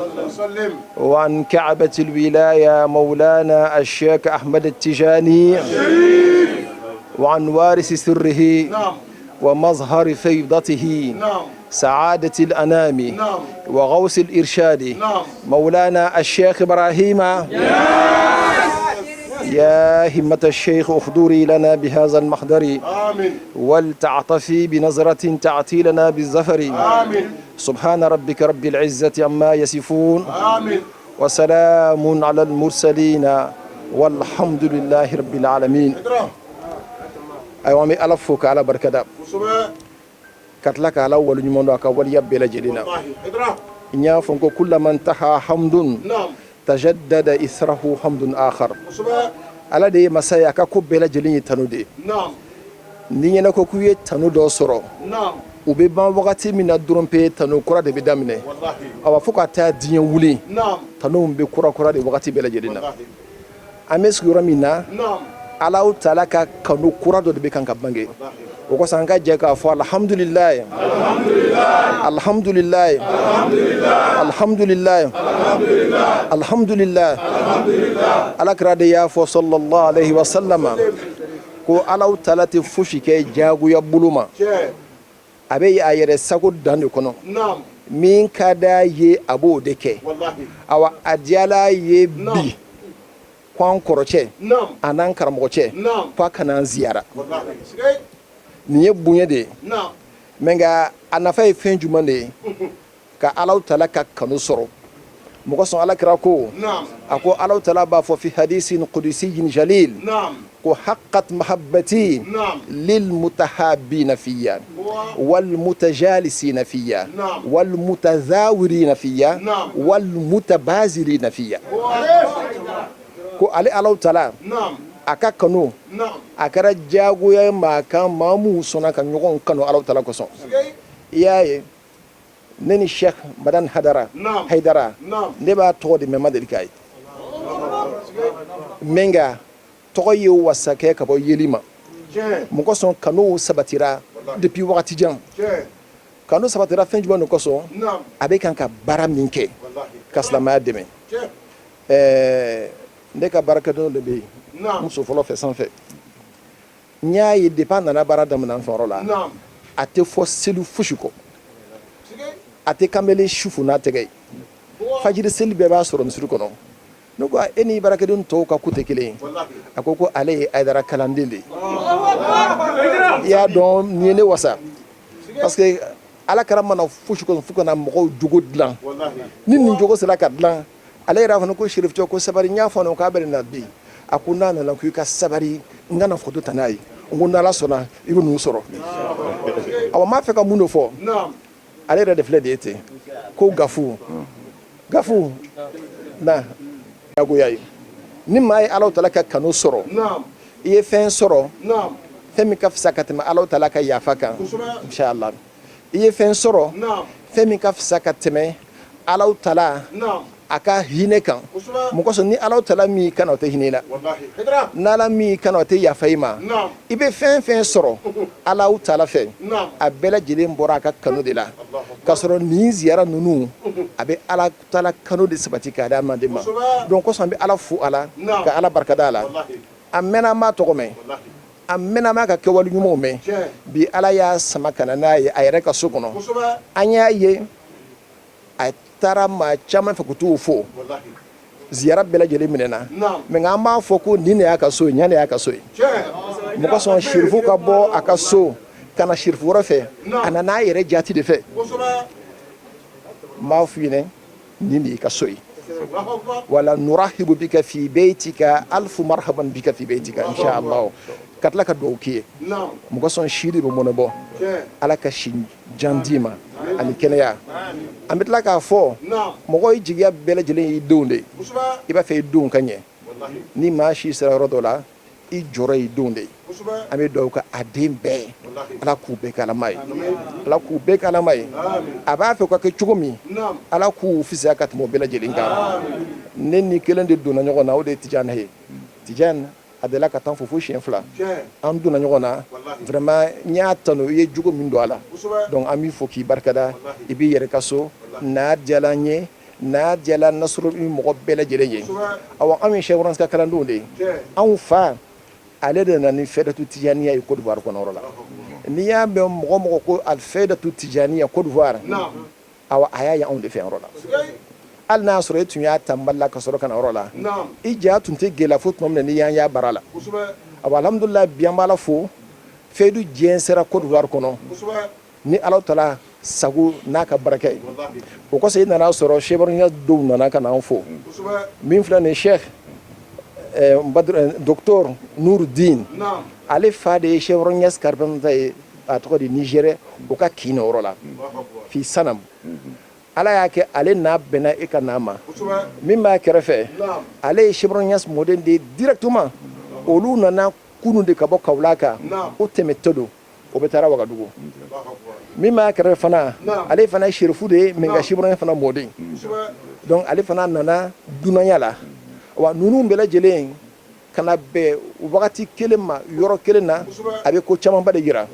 وعن كعبة الولاية مولانا الشيخ أحمد التجاني وعن وارث سره ومظهر فيضته سعادة الأنام وغوث الإرشاد مولانا الشيخ إبراهيم. يا همة الشيخ احضري لنا بهذا المحضر ولتعطفي بنظرة تأتي لنا بالظفر. سبحان ربك رب العزة عما يصفون وسلام على المرسلين والحمد لله رب العالمين. Ayiwa, an bɛ Ala fo ka Ala barikada, ka tila ka Ala waleɲuman dɔn a ka waleya bɛɛ lajɛlen na. N y'a fɔ ko كلما انتهى حمد تجدد إثره حمد آخر. Ala de ye masa ye, a ka ko bɛɛ lajɛlen ye tanu de ye. Ni ɲɛna ko k'u ye tanu dɔ sɔrɔ, u bɛ ban wagati min na dɔrɔn pe, tanu kura de bɛ daminɛ. Awa, fo ka taa diɲɛ wuli, tanu bɛ kura kura de wagati bɛɛ lajɛlen na. An bɛ sigiyɔrɔ min na, Alahu taala ka kanu kura dɔ de bɛ kan ka bange. O kosɔn, an ka jɛ k'a fɔ alhamdulilayi, alhamdulilayi, alhamdulilayi, alhamdulilayi. Ala kira de y'a fɔ صلى الله عليه وسلم ko Alahu taala tɛ fosi kɛ diyagoya bolo ma, a bɛ a yɛrɛ sago dan de kɔnɔ. Min ka d'a ye, a b'o de kɛ. Awa, a diyala ye bi ko an kɔrɔcɛ a n'an karamɔgɔcɛ ko a kana an ziyara. Nin ye bonya de ye, mɛ nka a nafa ye fɛn jumɛn de ye? Ka Alahu taala ka kanu sɔrɔ. Mɔgɔ sɔn, Ala kira ko, a ko Alahu taala b'a fɔ في حديث قدسي جليل ko حقت محبتي للمتحابين في والمتجالسين في والمتزاورين في والمتبازلين في. Ko ale Alahu taala a ka kanu a kɛra diyagoya maa kan, maa minnu sɔnna ka ɲɔgɔn kanu Alahu taala kosɔn. I y'a ye, ne ni Sheikh Madani Hadara Hayidara, ne b'a tɔgɔ de mɛn, ma deli k'a ye, mɛ nka tɔgɔ ye wasa kɛ ka bɔ yeli ma. Mɔgɔ sɔn, kanu sabatira depuis wagati jan. Kanu sabatira fɛn jumɛn de kosɔn? A bɛ kan ka baara min kɛ ka silamɛya dɛmɛ. Ɛɛ, ne ka baarakɛden dɔ bɛ yen, muso fɔlɔ fɛ sanfɛ, n y'a ye depuis a nana baara daminɛ an fɛ yɔrɔ la, a tɛ fɔ seli fosi kɔ, a tɛ kanbele sufu n'a tɛgɛ ye. Fajiri seli bɛɛ b'a sɔrɔ misiri kɔnɔ. Ne ko e ni baarakɛden tɔw ka ko tɛ kelen ye. A ko ko ale ye Hayidara kalanden de ye. I y'a dɔn, nin ye ne wasa, parce que ala kɛra mana fosi kɔnɔ fo ka na mɔgɔw jogo dilan. Ni nin jogo sera ka dilan, ale yɛrɛ fana ko Chérif ko sabari. N y'a fɔ k'a bɛ na bi. A ko n'a nana, ko i ka sabari, n kana foto ta n'a ye. N ko n'ala sɔnna, i bɛ ninnu sɔrɔ. Awa, n b'a fɛ ka mun de fɔ? Ale yɛrɛ de filɛ de ye ten ko gafu gafu na jagoya ye. Ni maa ye Ala tala ka kanu sɔrɔ, i ye fɛn sɔrɔ, fɛn min ka fisa ka tɛmɛ Ala tala ka yafa kan, inshallah. I ye fɛn sɔrɔ, fɛn min ka fisa ka tɛmɛ Ala tala a ka hinɛ kan. Mun kosɔn? Ni Ala tala min kana, o tɛ hinɛ la. N'Ala min kana, o tɛ yafa i ma. I bɛ fɛn fɛn sɔrɔ Ala tala fɛ, a bɛɛ lajɛlen bɔra a ka kanu de la. K'a sɔrɔ nin ziyara ninnu, a bɛ Ala tala kanu de sabati k'a di adamaden ma. Donc kosɔn, an bɛ Ala fo, ala ka Ala barikada a la. A mɛnna an b'a tɔgɔ mɛn, a mɛnna an b'a ka kɛwale ɲumanw mɛn. Bi Ala y'a sama ka na n'a ye a yɛrɛ ka so kɔnɔ. An y'a ye a taara maa caman fɛ k'u t'u fo, ziyara bɛɛ lajɛlen minɛna. Mɛ nka an b'a fɔ ko nin de y'a ka so ye, ɲa de y'a ka so ye. Mɔgɔ sɔn sirifu ka bɔ a ka so ka na sirifu wɛrɛ fɛ, a nana a yɛrɛ jati de fɛ. N b'a f'i ɲɛna, nin de y'i ka so ye. Wala nurahibu bika fi beitika alfu marhaban bika fi beitika, inshallah. Ka tila ka dugawu k'i ye. Mɔgɔ sɔn si de bɛ mɔnɛ bɔ. Ala ka si jan d'i ma ani kɛnɛya. An bɛ tila k'a fɔ mɔgɔ ye, jigiya bɛɛ lajɛlen y'i denw de ye. I b'a fɛ i denw ka ɲɛ. Ni maa si sera yɔrɔ dɔ la, i jɔrɔ y'i denw de ye. An bɛ dugawu kɛ a den bɛɛ ye, Ala k'u bɛɛ kɛ alama ye, Ala k'u bɛɛ kɛ alama ye. A b'a fɛ ka kɛ cogo min, Ala k'u fisaya ka tɛmɛ o bɛɛ lajɛlen kan. Ne ni kelen de donna ɲɔgɔn na, o de ye Tijani ye. Tijani a delila ka taa fo fo siɲɛ 2, an donna ɲɔgɔn na. Vraiment, n y'a tanu i ye jogo min don a la. Donc an b'i fo k'i barikada. I b'i yɛrɛ ka so n'a diyala n ye, n'a diyala Nasɔrɔ ni mɔgɔ bɛɛ lajɛlen ye. Awa, anw ye Cheikh Ibrahim ka kalandenw de ye. Anw fa, ale de nana ni Fɛdatu Tijaniya ye Côte d'Ivoire kɔnɔyɔrɔ la. N'i y'a mɛn mɔgɔ mɔgɔ ko alifɛdatu Tijaniya Côte d'Ivoire, awa, a y'a ye anw de fɛ yɔrɔ la. Hali n'a y'a sɔrɔ e tun y'a ta Mali la ka sɔrɔ ka na yɔrɔ la, i ja tun tɛ gɛlɛya fo tuma min na n'i y'an y'a baara la. Awa, alhamdulilayi, bi an b'Ala fo, fɛdu jɛnsɛra Côte d'Ivoire kɔnɔ ni Ala tala sago n'a ka baraka ye. O kosɔn, i nana sɔrɔ Cheikh Ibrahim denw nana ka na an fo. Min filɛ nin ye, Cheikh docteur Nourudine, ale fa de ye Cheikh Ibrahim Niass ka représentant ye, a tɔgɔ di Niger, o ka kin yɔrɔ la fi sanam. Ala y'a kɛ ale n'a bɛnna e ka n'a ma. Min b'a kɛrɛfɛ, ale ye Cheikh Ibrahim Niass mɔden de ye directement. Olu nana kunun de ka bɔ Kawula kan, o tɛmɛtɔ don, o bɛ taara Wagadugu. Min b'a kɛrɛfɛ fana, ale fana ye Serifu de ye, mais nka Cheikh Ibrahim fana mɔden. Donc ale fana nana dunanya la. Wa ninnu bɛɛ lajɛlen ka na bɛn wagati kelen ma yɔrɔ kelen na, a bɛ ko camanba de jira.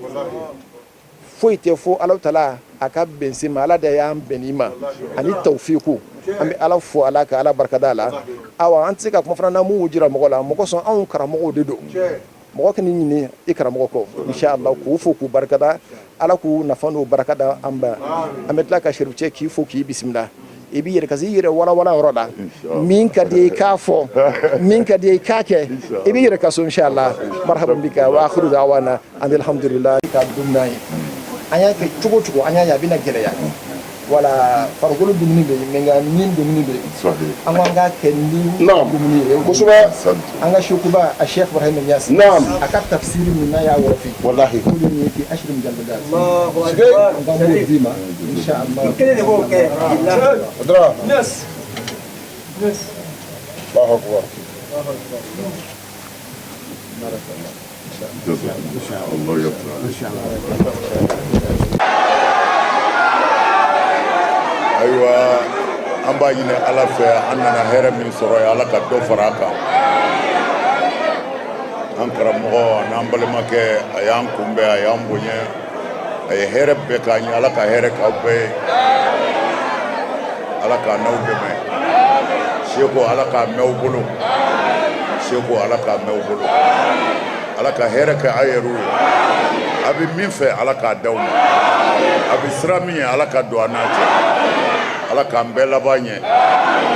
Foyi tɛ fo Ala tala a ka bɛn se ma. Ala de y'an bɛn i ma ani tawfiku. An bɛ Ala fo, Ala ka Ala barikada a la. Awa, an tɛ se ka kuma fana n'an m'u jira mɔgɔ la. Mɔgɔ sɔn, anw karamɔgɔw de don. Mɔgɔ kana ɲini i karamɔgɔ kɔ, inshallah. K'u fo k'u barikada, Ala k'u nafa n'u baraka da an ba. An bɛ tila ka Serifu cɛ k'i fo k'i bisimila. I b'i yɛrɛ kasi, i yɛrɛ walawala yɔrɔ la. Min ka di i k'a fɔ, min ka di i k'a kɛ, i b'i yɛrɛ ka so, inshallah. Marhaban bika wa akhiru da'wana alhamdulillah. Ka dumuni ye, an y'a kɛ cogo cogo, an y'a ye a bɛna gɛlɛya. Wala farikolo dumuni bɛ yen, mais nka ni dumuni bɛ yen, an ko an k'a kɛ ni dumuni ye. Kosɛbɛ. An ka sekuba a Cheikh Ibrahim Niass, a ka tafsiri min n'a y'a wɔrɔfi, wallahi, o de ye fi ashri mujalladat. An k'an b'o d'i ma, inshallah. Kelen de b'o kɛ. Adra. Yes. Yes. Allahu akbar. Allah yafra. Ayiwa, an b'a ɲini Ala fɛ, an nana hɛrɛ min sɔrɔ yen, Ala ka dɔ fara a kan. An karamɔgɔ an'an balimakɛ, a y'an kunbɛn, a y'an bonya. A ye hɛrɛ bɛɛ k'an ye, Ala ka hɛrɛ k'aw bɛɛ ye, Ala k'a n'aw dɛmɛ. Seko, Ala k'a mɛn aw bolo. Seko, Ala k'a mɛn aw bolo. Ala ka hɛrɛ kɛ aw yɛrɛw ye. A bɛ min fɛ, Ala k'a d'aw ma. A bɛ siran min ɲɛ, Ala ka don a n'a cɛ. Ala k'an bɛɛ laban ɲɛ,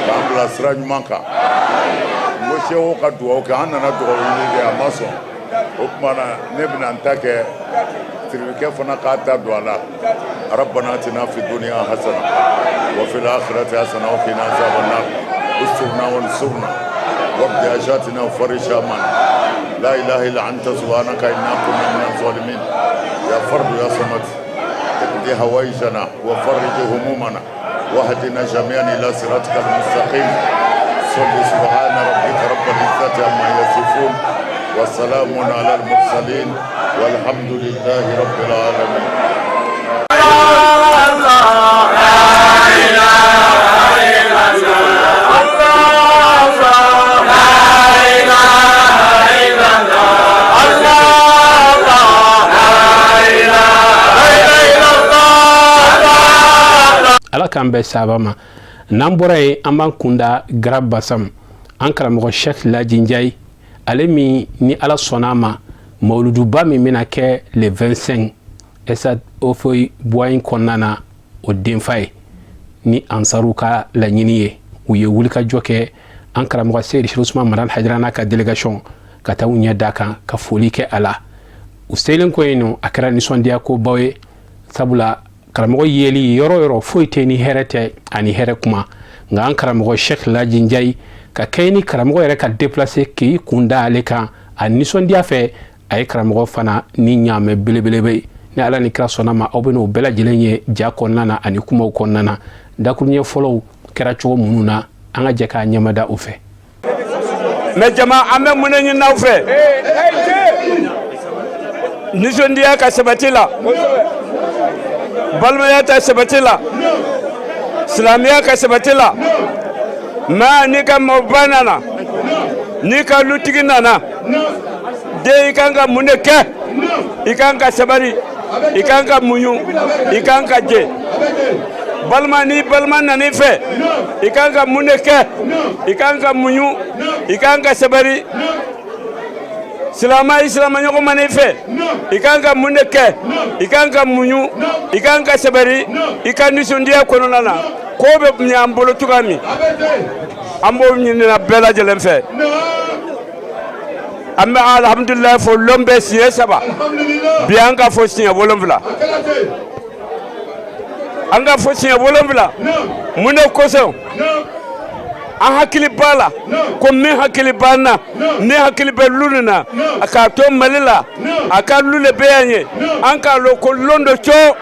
k'an bila sira ɲuman kan. N ko sehu ka dugawu kɛ, an nana dugawu ɲini de, a ma sɔn. O tuma na ne bɛna n ta kɛ, tiribikɛ fana k'a ta don a la. Rabbana atina fi dunya hasana wa fil akhirati hasana wa qina azaban nar. Usturna wansurna waqdi hajatina wa farij hamana. La ilaha illa anta subhanaka inna kunna minaz zalimin. Ya fardu ya samad, اقضي هوائجنا وفرج همومنا واهدنا جميعا الى صراطك المستقيم. صل سبحان ربك رب العزه عما يصفون وسلام على المرسلين والحمد لله رب العالمين. الله لا إله إلا الله، لا إله إلا الله، لا إله إلا الله. Ala k'an bɛɛ saba ma. N'an bɔra yen, an b'an kunda Grand Bassam, an karamɔgɔ Sheikh Laji Njayi, ale min ni Ala sɔnna a ma, mawuluduba min bɛna kɛ le 25 stade Houphouët Boigny kɔnɔna na, o denfa ye. Ni ansaru ka laɲini ye, u ye wulikajɔ kɛ, an karamɔgɔ Seyidi Usman Madani Hayidara n'a ka délégation ka taa u ɲɛ da kan ka foli kɛ a la. U selen ko yen nɔ, a kɛra nisɔndiya kobaw ye, sabula karamɔgɔ yeli yɔrɔ yɔrɔ foyi tɛ ni hɛrɛ tɛ ani hɛrɛ kuma. Nka an karamɔgɔ Sheikh Laji Njayi ka kɛ ni karamɔgɔ yɛrɛ ka déplacer k'i kun da ale kan, a nisɔndiya fɛ, a ye karamɔgɔ fana ni ɲaamɛ belebelebe. Ni Ala ni kira sɔnna ma, aw bɛ n'o bɛɛ lajɛlen ye ja kɔnɔna na ani kumaw kɔnɔna na. Dakuruɲɛ fɔlɔw kɛra cogo minnu na, an ka jɛ k'a ɲɛmada o fɛ. Mɛ jama, an bɛ mun de ɲini aw fɛ? Nisɔndiya ka sabati la, balimaya ta sabati la, silamɛya ka sabati la. Mɛ n'i ka mɔgɔba nana, n'i ka lutigi nana, den, i kan ka mun de kɛ? I kan ka sabari, i kan ka muɲu, i kan ka jɛ. Balima, ni balima nana i fɛ, i kan ka mun de kɛ? I kan ka muɲu, i kan ka sabari. Silama, i silama ɲɔgɔn mana i fɛ, i kan ka mun de kɛ? I kan ka muɲu, i kan ka sabari, i ka nisɔndiya kɔnɔna na. Ko bɛ ɲɛ an bolo cogoya min, an b'o ɲinina bɛɛ lajɛlen fɛ. An bɛ alhamdulilayi fɔ lon bɛɛ siɲɛ saba. Bi an ka fɔ siɲɛ 7, an ka fɔ siɲɛ 7. Mun de kosɔn? An hakili b'a la ko min hakili b'an na, min hakili bɛ lu nin na, a k'a to Mali la, a ka lu le bɛ yan ye. An k'a lɔn ko lon dɔ co,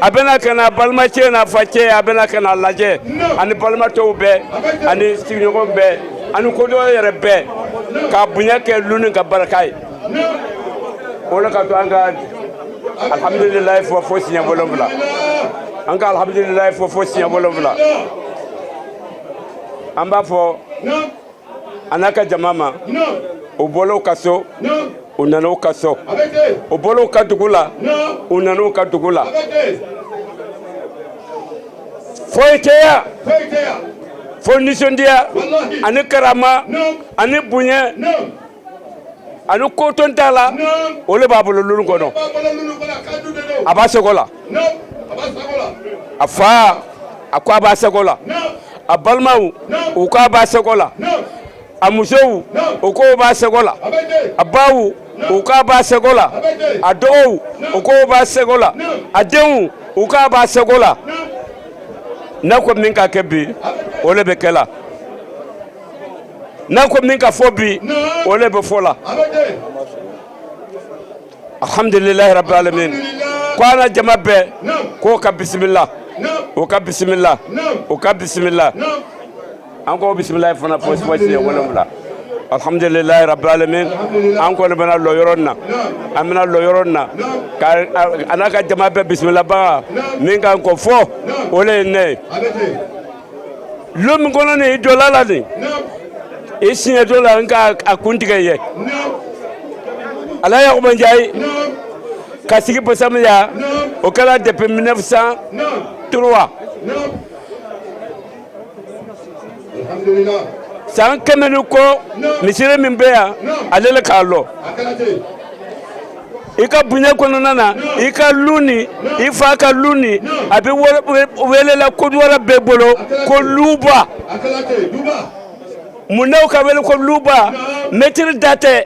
a bɛna ka na balimacɛ n'a facɛ, a bɛna ka na lajɛ ani balima tɔw bɛɛ ani sigiɲɔgɔn bɛɛ ani kodɔn yɛrɛ bɛɛ, ka bonya kɛ lu nin ka barika ye. O le ka to an ka alhamdulilayi fɔ fo siɲɛ 7, an ka alhamdulilayi fɔ fo siɲɛ 7. An b'a fɔ a n'a ka jama ma, u bɔla u ka so, u nana u ka so, u bɔla u ka dugu la, u nana u ka dugu la. Foyi tɛ yan fo nisɔndiya ani karama ani bonya ani koton t'a la. O le b'a bolo lulu kɔnɔ, a b'a seko la. A fa a ko a b'a seko la, a balimaw u ko a b'a seko la, a musow u ko u b'a seko la, a baw u ko a b'a seko la, a dɔgɔw u ko u b'a seko la, a denw u ko a b'a seko la. N'a ko min ka kɛ bi, o le bɛ kɛ la. N'a ko min ka fɔ bi, o le bɛ fɔ la. Alhamdulilayi rabbil alamin. Ko an na jama bɛɛ k'o ka bisimila, o ka bisimila, o ka bisimila. An k'o bisimila fana fɔ fɔ siɲɛ 7. Alhamdulilayi rabbil alamin. An kɔni bɛna lɔ yɔrɔ nin na, an bɛna lɔ yɔrɔ nin na ka a n'a ka jama bɛɛ bisimila baga min kan k'o fɔ, o le ye ne ye. Lon min kɔnɔ nin, i dɔla la nin, i siɲɛ dɔ la, n ka a kun tigɛ ye. Ala Yakuba Njayi ka sigi Basamu ya. O kɛra depuis 1903, san 100 ni kɔ. Misiri min bɛ yan, ale le k'a lɔ. I ka bonya kɔnɔna na, i ka lu ni i fa ka lu ni, a bɛ welela Kodowari bɛɛ bolo ko luba. Mun na u ka wele ko luba? Mɛtiri da tɛ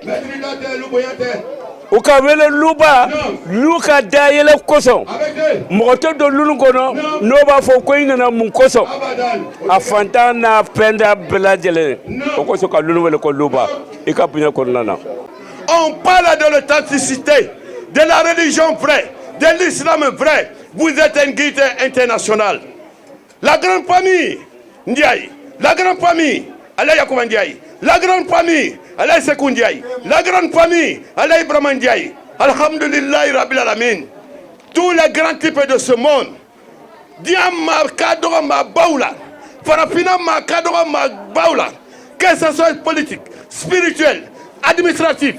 u ka wele luba. Lu ka dayɛlɛ kosɔn, mɔgɔ tɛ don lulu kɔnɔ n'o b'a fɔ ko i nana mun kosɔn. A fantan n'a fɛntan bɛɛ lajɛlen, o kosɔn ka lulu wele ko luba, i ka bonya kɔnɔna na. On parle de l'authenticité, de la religion vraie, de l'islam vrai. Vous êtes un guide international. La grande famille Ndiaye, la grande famille Alaye Yacouba Ndiaye, la grande famille Alaye Sekou Ndiaye, la grande famille Alaye Ibrahima Ndiaye. Alhamdulillah Rabbil Alamin. Tous les grands types de ce monde. Diɲɛ maa ka dɔgɔ maa baw la, farafinna maa ka dɔgɔ maa baw la, que ce soit politique, spirituel, administratif,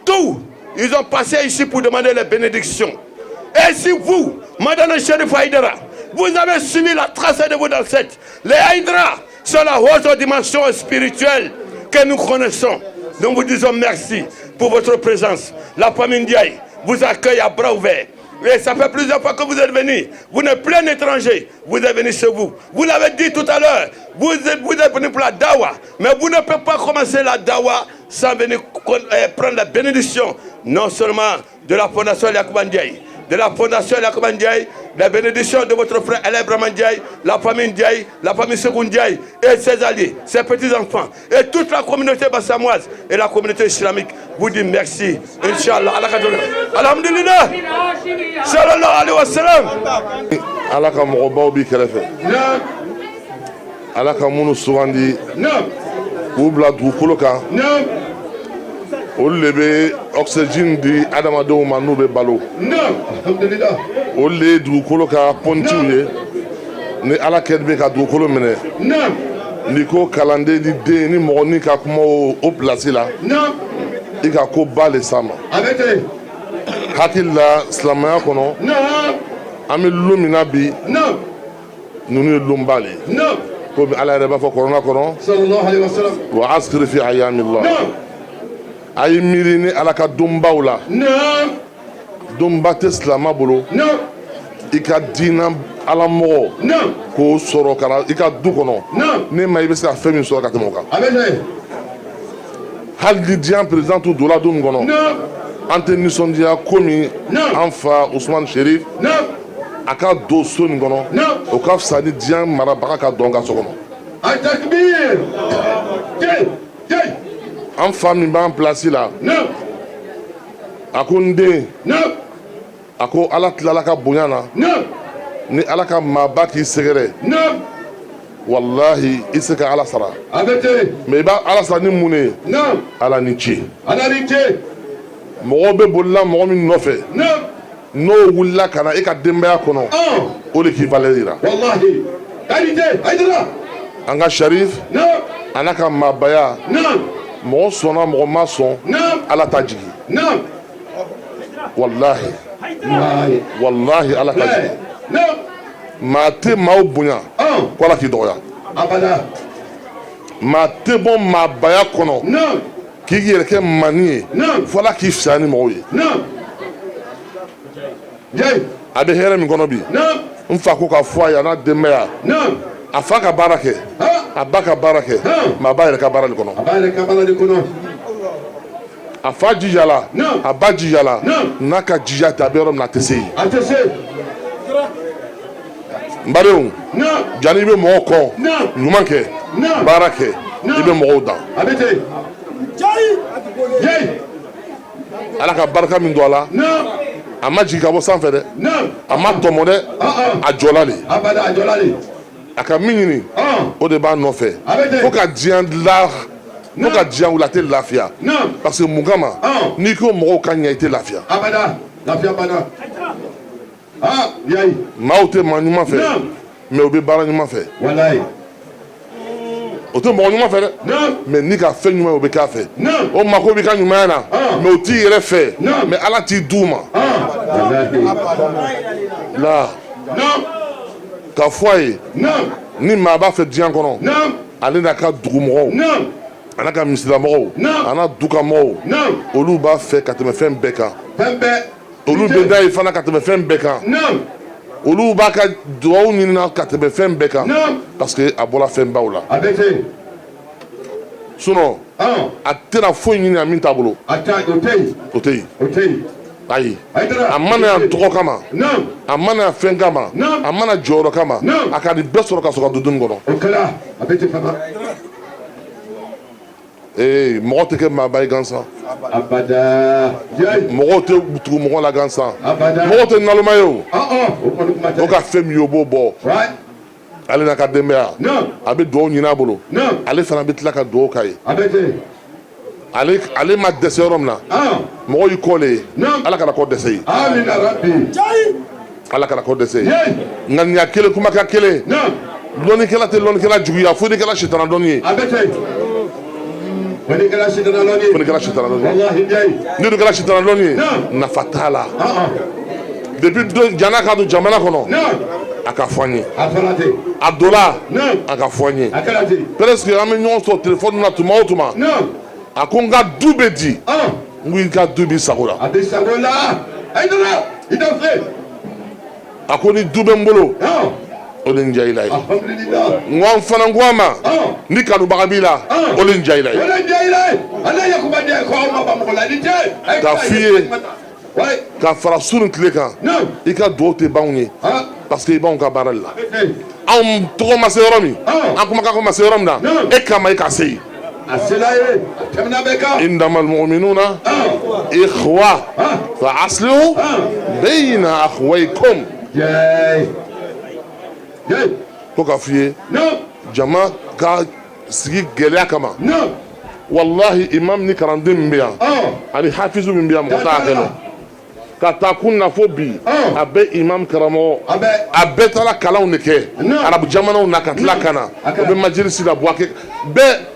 tout, ils ont passé ici pour demander les bénédictions. Et si vous, Madame Chérif Haïdara, vous avez suivi la trace de vos ancêtres, les Haïdara sont la haute dimension spirituelle que nous connaissons. Nous vous disons merci pour votre présence. La famille Ndiaye vous accueille à bras ouverts. Et ça fait plusieurs fois que vous êtes venu. Vous n'êtes plus un étranger. Vous êtes venu chez vous. Vous l'avez dit tout à l'heure. Vous êtes venu pour la dawa. Mais vous ne pouvez pas commencer la dawa sans venir prendre la bénédiction, non seulement de la fondation Yacouba Ndiaye, de la fondation Yacouba Ndiaye, la bénédiction de votre frère Eleb Ndiaye, la famille Ndiaye, la famille Sekou Ndiaye et ses alliés, ses petits-enfants et toute la communauté bassamoise et la communauté islamique vous dit merci. Inch'Allah. Alhamdulillah. Sallallahu alayhi wa sallam. Ala ka mɔgɔbaw b'i kɛrɛfɛ, Ala ka minnu sugandi k'u bila dugukolo kan, olu de bɛ oxygène di adamadenw ma n'u bɛ balo. Olu de ye dugukolo ka pɔntiw ye. Ni Ala kɛlen bɛ ka dugukolo minɛ, n'i ko kalanden ni den ni mɔgɔ ni ka kuma o pilasi la, i ka ko ba le s'a ma. Hakili la, silamɛya kɔnɔ, an bɛ lon min na bi, ninnu ye lonba le ye, komi Ala yɛrɛ b'a fɔ kɔrɔna kɔnɔ: واذكر في أيام الله. A ye miiri ni Ala ka donbaw la. Donba tɛ silamɛ bolo i ka diina alamɔgɔ k'o sɔrɔ ka na i ka du kɔnɔ, ne ma i bɛ se ka fɛn min sɔrɔ ka tɛmɛ o kan. Hali ni diɲɛ président t'u donna don min kɔnɔ, an tɛ nisɔndiya komi an fa Usumani Sherif a ka don so nin kɔnɔ. O ka fisa ni diɲɛ marabaga ka dɔn ka so kɔnɔ. An fa min b'an pilasi la, a ko n den, a ko Ala tilala ka bonya na ni Ala ka maaba k'i sɛgɛrɛ, walahi i se ka Ala sara, mais i b'a Ala sara ni mun de ye? Ala ni ce. Mɔgɔw bɛ bolila mɔgɔ min nɔfɛ, n'o wulila ka na e ka denbaya kɔnɔ, o de k'i valeur yira. An ka Sharif a n'a ka maabaya, mɔgɔ sɔnna, mɔgɔ ma sɔn, Ala ta jigi. Walahi, walahi, Ala ka jigi. Maa tɛ maaw bonya ko Ala k'i dɔgɔya. Maa tɛ bɔ maabaya kɔnɔ k'i yɛrɛ kɛ mani ye fo Ala k'i fisaya ni mɔgɔw ye. A bɛ hɛrɛ min kɔnɔ bi, n fa ko ka fɔ a ye, a n'a denbaya, a fa ka baara kɛ, a ba ka baara kɛ, mais a ba yɛrɛ ka baara de kɔnɔ. A fa jijala, a ba jijala, n'a ka jija tɛ, a bɛ yɔrɔ min na, a tɛ se yen. N badenw, janni i bɛ mɔgɔw kɔ, ɲuman kɛ, baara kɛ, i bɛ mɔgɔw dan. Ala ka barika min don a la, a ma jigin ka bɔ sanfɛ dɛ, a ma tɔmɔ dɛ, a jɔla de. A ka min ɲini, o de b'a nɔfɛ fo ka diɲɛ la, fo ka diɲɛ wuli, a tɛ lafiya. Parce que mun kama? N'i ko mɔgɔw ka ɲɛ, i tɛ lafiya. Maaw tɛ maa ɲuman fɛ, mais u bɛ baara ɲuman fɛ. O tɛ mɔgɔ ɲuman fɛ dɛ, mais n'i ka fɛn ɲuman ye, o bɛ k'a fɛ. O mako b'i ka ɲumanya na, mais o t'i yɛrɛ fɛ, mais Ala t'i d'u ma la. K'a fɔ a ye, ni maa b'a fɛ diɲɛ kɔnɔ, ale n'a ka dugumɔgɔw, a n'a ka misilamɔgɔw, a n'a du ka mɔgɔw, olu b'a fɛ ka tɛmɛ fɛn bɛɛ kan, olu bɛ da ye fana ka tɛmɛ fɛn bɛɛ kan, olu b'a ka dugawu ɲinina ka tɛmɛ fɛn bɛɛ kan, parce que a bɔra fɛnbaw la. Sinon a tɛna foyi ɲini a min t'a bolo, o tɛ yen. Ayi, a ma na yan tɔgɔ kama, a ma na yan fɛn kama, a ma na jɔyɔrɔ kama. A ka nin bɛɛ sɔrɔ ka sɔrɔ ka don dumuni kɔnɔ. Ee, mɔgɔ tɛ kɛ maaba ye gansan, mɔgɔw tɛ tugu mɔgɔ la gansan, mɔgɔ tɛ naloma ye. O ka fɛn min ye, o b'o bɔ. Ale n'a ka denbaya, a bɛ dugawu ɲini a bolo, ale fana bɛ tila ka dugawu k'a ye. Ale ma dɛsɛ yɔrɔ min na, mɔgɔ y'i kɔ le ye. Ala kana kɔ dɛsɛ ye, Ala kana kɔ dɛsɛ ye. Ŋaniya kelen, kumakan kelen. Lɔnnikɛla tɛ lɔnnikɛla juguya fo n'i kɛra sitana dɔnni ye. Fo n'i kɛra sitana dɔnni ye. Fo n'i kɛra sitana dɔnni ye. N'i dun kɛra sitana dɔnni ye, nafa t'a la. Depuis don jana ka don jamana kɔnɔ, a ka fɔ an ye, a donna, a ka fɔ an ye. Presque an bɛ ɲɔgɔn sɔrɔ téléphone na tuma o tuma. A ko n ka du bɛ di? N ko i ka du b'i sago la. A bɛ sago la. A ko ni du bɛ n bolo, o de n diya i la ye. N ko an fana ko a ma, ni kanubaga b'i la, o de n diya i la ye. K'a f'i ye ka fara su ni tile kan, i ka dugawu tɛ ban anw ye, parce que i b'anw ka baara de la. Anw tɔgɔ ma se yɔrɔ min, an kumakan ma se yɔrɔ min na, e kama i ka se yen. Innamal mu'minuna ikhwa fa aslihu bayna akhawaykum. Ko k'a f'i ye, jama ka sigi gɛlɛya kama, wallahi, imam ni kalanden min bɛ yan ani hafizu min bɛ yan, mɔgɔ t'a hakɛ dɔn. Ka taa kun na fo bi, a bɛɛ imam karamɔgɔ, a bɛɛ taara kalanw de kɛ arabu jamanaw na ka tila ka na, o bɛ majilisi la. Buwake bɛɛ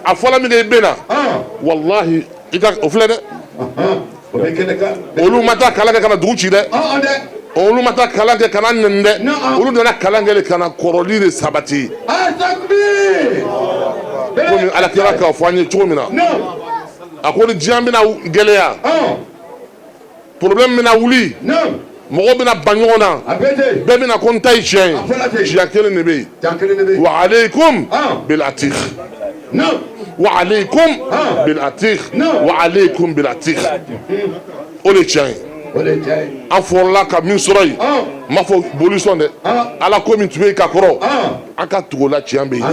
a fɔla min kɛ, i bɛ na, wallahi, i ka o filɛ dɛ. Olu ma taa kalan kɛ ka na dugu ci dɛ, olu ma taa kalan kɛ ka na nɛni dɛ, olu nana kalan kɛ de ka na kɔrɔli de sabati, komi Ala kira k'a fɔ an ye cogo min na. A ko ni diɲɛ bɛna gɛlɛya, problème bɛna wuli, mɔgɔw bɛna ban ɲɔgɔn na, bɛɛ bɛna ko n ta ye tiɲɛ ye, tiɲɛ kelen de bɛ yen. Wa aleikum bil atiq, wa aleikum bil atiq, wa aleikum bil atiq, o de ye tiɲɛ ye. An fɔlɔla ka min sɔrɔ yen, n m'a fɔ bolisɔn dɛ, Ala ko min tun bɛ yen ka kɔrɔ, an ka tugu o la, tiɲɛ bɛ yen,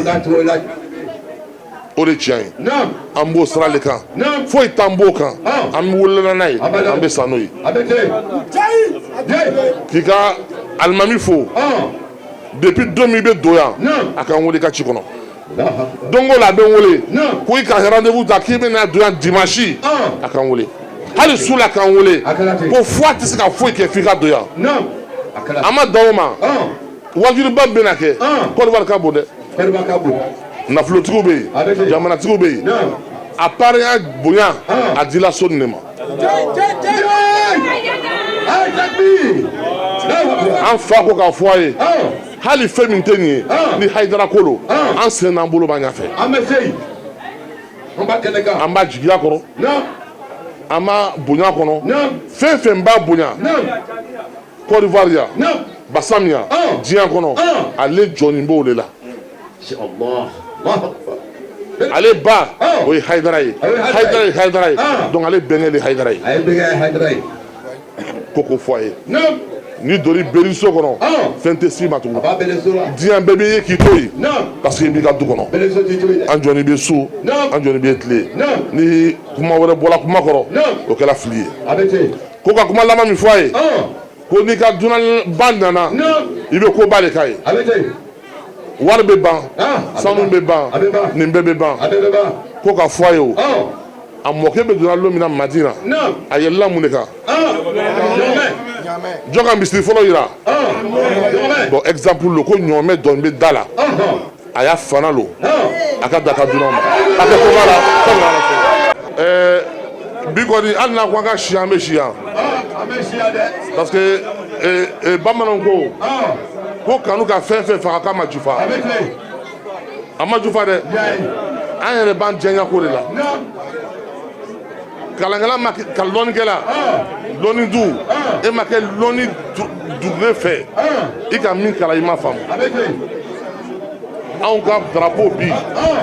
o de tiɲɛ ye. An b'o sira de kan, foyi t'an b'o kan, an bɛ wolola n'a ye, an bɛ sa n'o ye. K'i ka alimami fo, depuis don min i bɛ don yan, a ka n wele i ka ci kɔnɔ. Don o la a bɛ n wele ko i ka rendez-vous ta k'i bɛna don yan dimanche, a ka n wele hali su la, ka n wele ko fo a tɛ se ka foyi kɛ f'i ka don yan. A ma dan o ma, wajuliba bɛna kɛ Côte d'Ivoire ka bon dɛ, nafolotigiw bɛ yen, jamanatigiw bɛ yen, a parenya bonya a dila so nin de ma. An fa ko k'a fɔ a ye, hali fɛn min tɛ nin ye, ni Hayidara ko don, an sen n'an bolo b'an ɲɛfɛ, an b'a jigiya kɔrɔ, an b'a bonya kɔnɔ, fɛn fɛn b'a bonya Côte d'Ivoire yan, Bassam yan, diɲɛ kɔnɔ, ale jɔnin b'o de la. Ale ba o ye Hayidara ye, Hayidara ye Hayidara ye, donc ale bɛnkɛ de ye Hayidara ye. Ko k'o fɔ a ye, ni dori beri so kɔnɔ, fɛn tɛ s'i ma tugun, diɲɛ bɛɛ b'i ye k'i to yen, parce que i b'i ka du kɔnɔ. An jɔnni bɛ su, an jɔnni bɛ tile, ni kuma wɛrɛ bɔra kuma kɔrɔ, o kɛra fili ye. Ko ka kuma laban min fɔ a ye, ko n'i ka dunanba nana, i bɛ koba de k'a ye. Wari bɛ ban, sanu bɛ ban, nin bɛɛ bɛ ban. Ko ka fɔ a ye, o a mɔkɛ bɛ donna don min na Madina, a yɛlɛla mun de kan? Jɔn ka misiri fɔlɔ yira? Bon, exemple lo, ko ɲɔmɛ dɔn bɛ da la. A y'a fana lo a ka da ka dunanw ma a tɛ ko la ɛɛ bi kɔni, hali n'a ko an ka si, an bɛ si yan, parce que bamananw ko ko kanu ka fɛn fɛn faga k'a ma jufa, a ma jufa dɛ. An yɛrɛ b'an jɛɲa ko de la. Kalankɛla ma ka lɔnnikɛla lɔnni du, e ma kɛ lɔnni dugulen fɛ, i ka min kalan, i ma faamu. Anw ka drapeau bi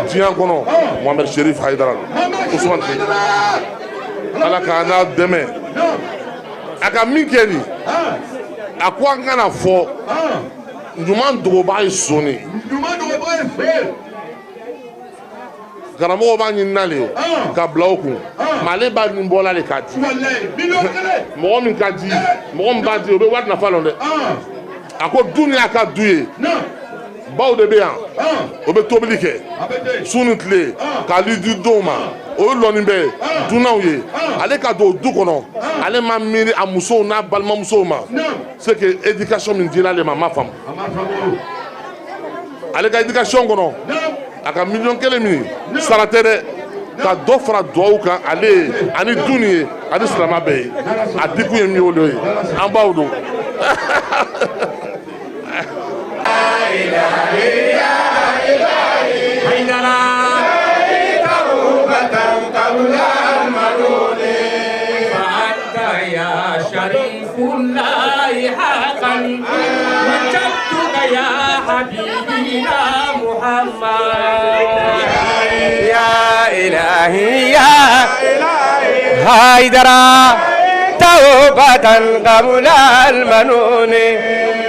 diɲɛ kɔnɔ, Mohamed Cherif Haidara don, Ousmane Keita. Ala k'a n'a dɛmɛ a ka min kɛ nin. A ko an kana fɔ ɲuman dogobaga ye son ye. Karamɔgɔ b'a ɲini n'ale ye ka bila o kun, mais ale b'a nin bɔla de k'a di mɔgɔ min ka di, mɔgɔ min b'a di, o bɛ wari nafa lɔn dɛ. A ko du ni y'a ka du ye, baw de bɛ yan, o bɛ tobili kɛ su ni tile k'a di denw ma, o ye lɔnni bɛɛ ye dunanw ye. Ale ka don du kɔnɔ, ale ma miiri a musow n'a balimamusow ma. C'est que éducation min dira ale ma, a ma faamu. Ale ka éducation kɔnɔ, a ka 1,1 million min sara tɛ dɛ, ka dɔ fara duwawu kan ale ye ani du nin ye ani silamɛ bɛɛ ye. A dikun ye min ye, o de ye an baw don. يا إلهي يا هايدرا توبة قبل المنون.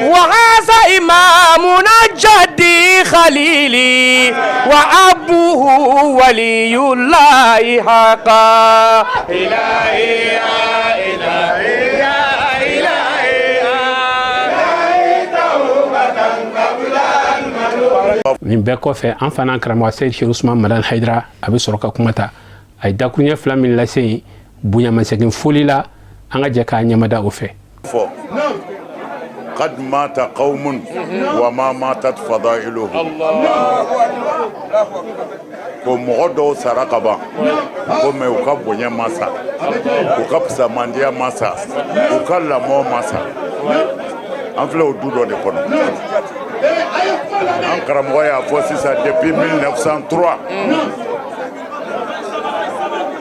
وهذا إمامنا جدي خليلي وأبوه ولي الله حقا. إلهي يا إلهي يا إلهي توبة قبل المنون. Nin bɛɛ kɔfɛ, an fana karamɔgɔ Seyid Cherif Usman Madani Hayidara, a bɛ sɔrɔ ka kuma ta. A ye dakuruɲɛ fila min lase yen bonyamasegin foli la, an ka jɛ k'a ɲɛmada o fɛ. Fɔ قد مات قوم وما ماتت فضائلهم, ko mɔgɔ dɔw sara ka ban ko, mais u ka bonya ma sa, u ka fisamandiya ma sa, u ka lamɔ ma sa. An filɛ o du dɔ de kɔnɔ. An karamɔgɔ y'a fɔ sisan, depuis 1903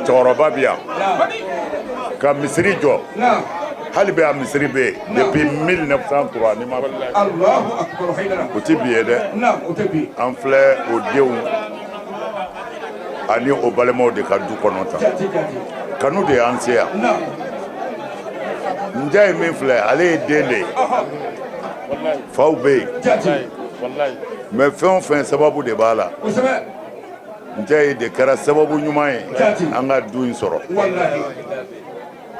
cɛkɔrɔba bi yan ka misiri jɔ. Hali bi a misiri bɛ yen depuis 1903. Ni ma o ti bi ye dɛ. An filɛ o denw ani o balimaw de ka du kɔnɔ tan. Kanu de y'an se yan. Nja ye min filɛ, ale ye den de ye, faw bɛ yen, mais fɛn o fɛn, sababu de b'a la. Nja ye de kɛra sababu ɲuman ye an ka du in sɔrɔ.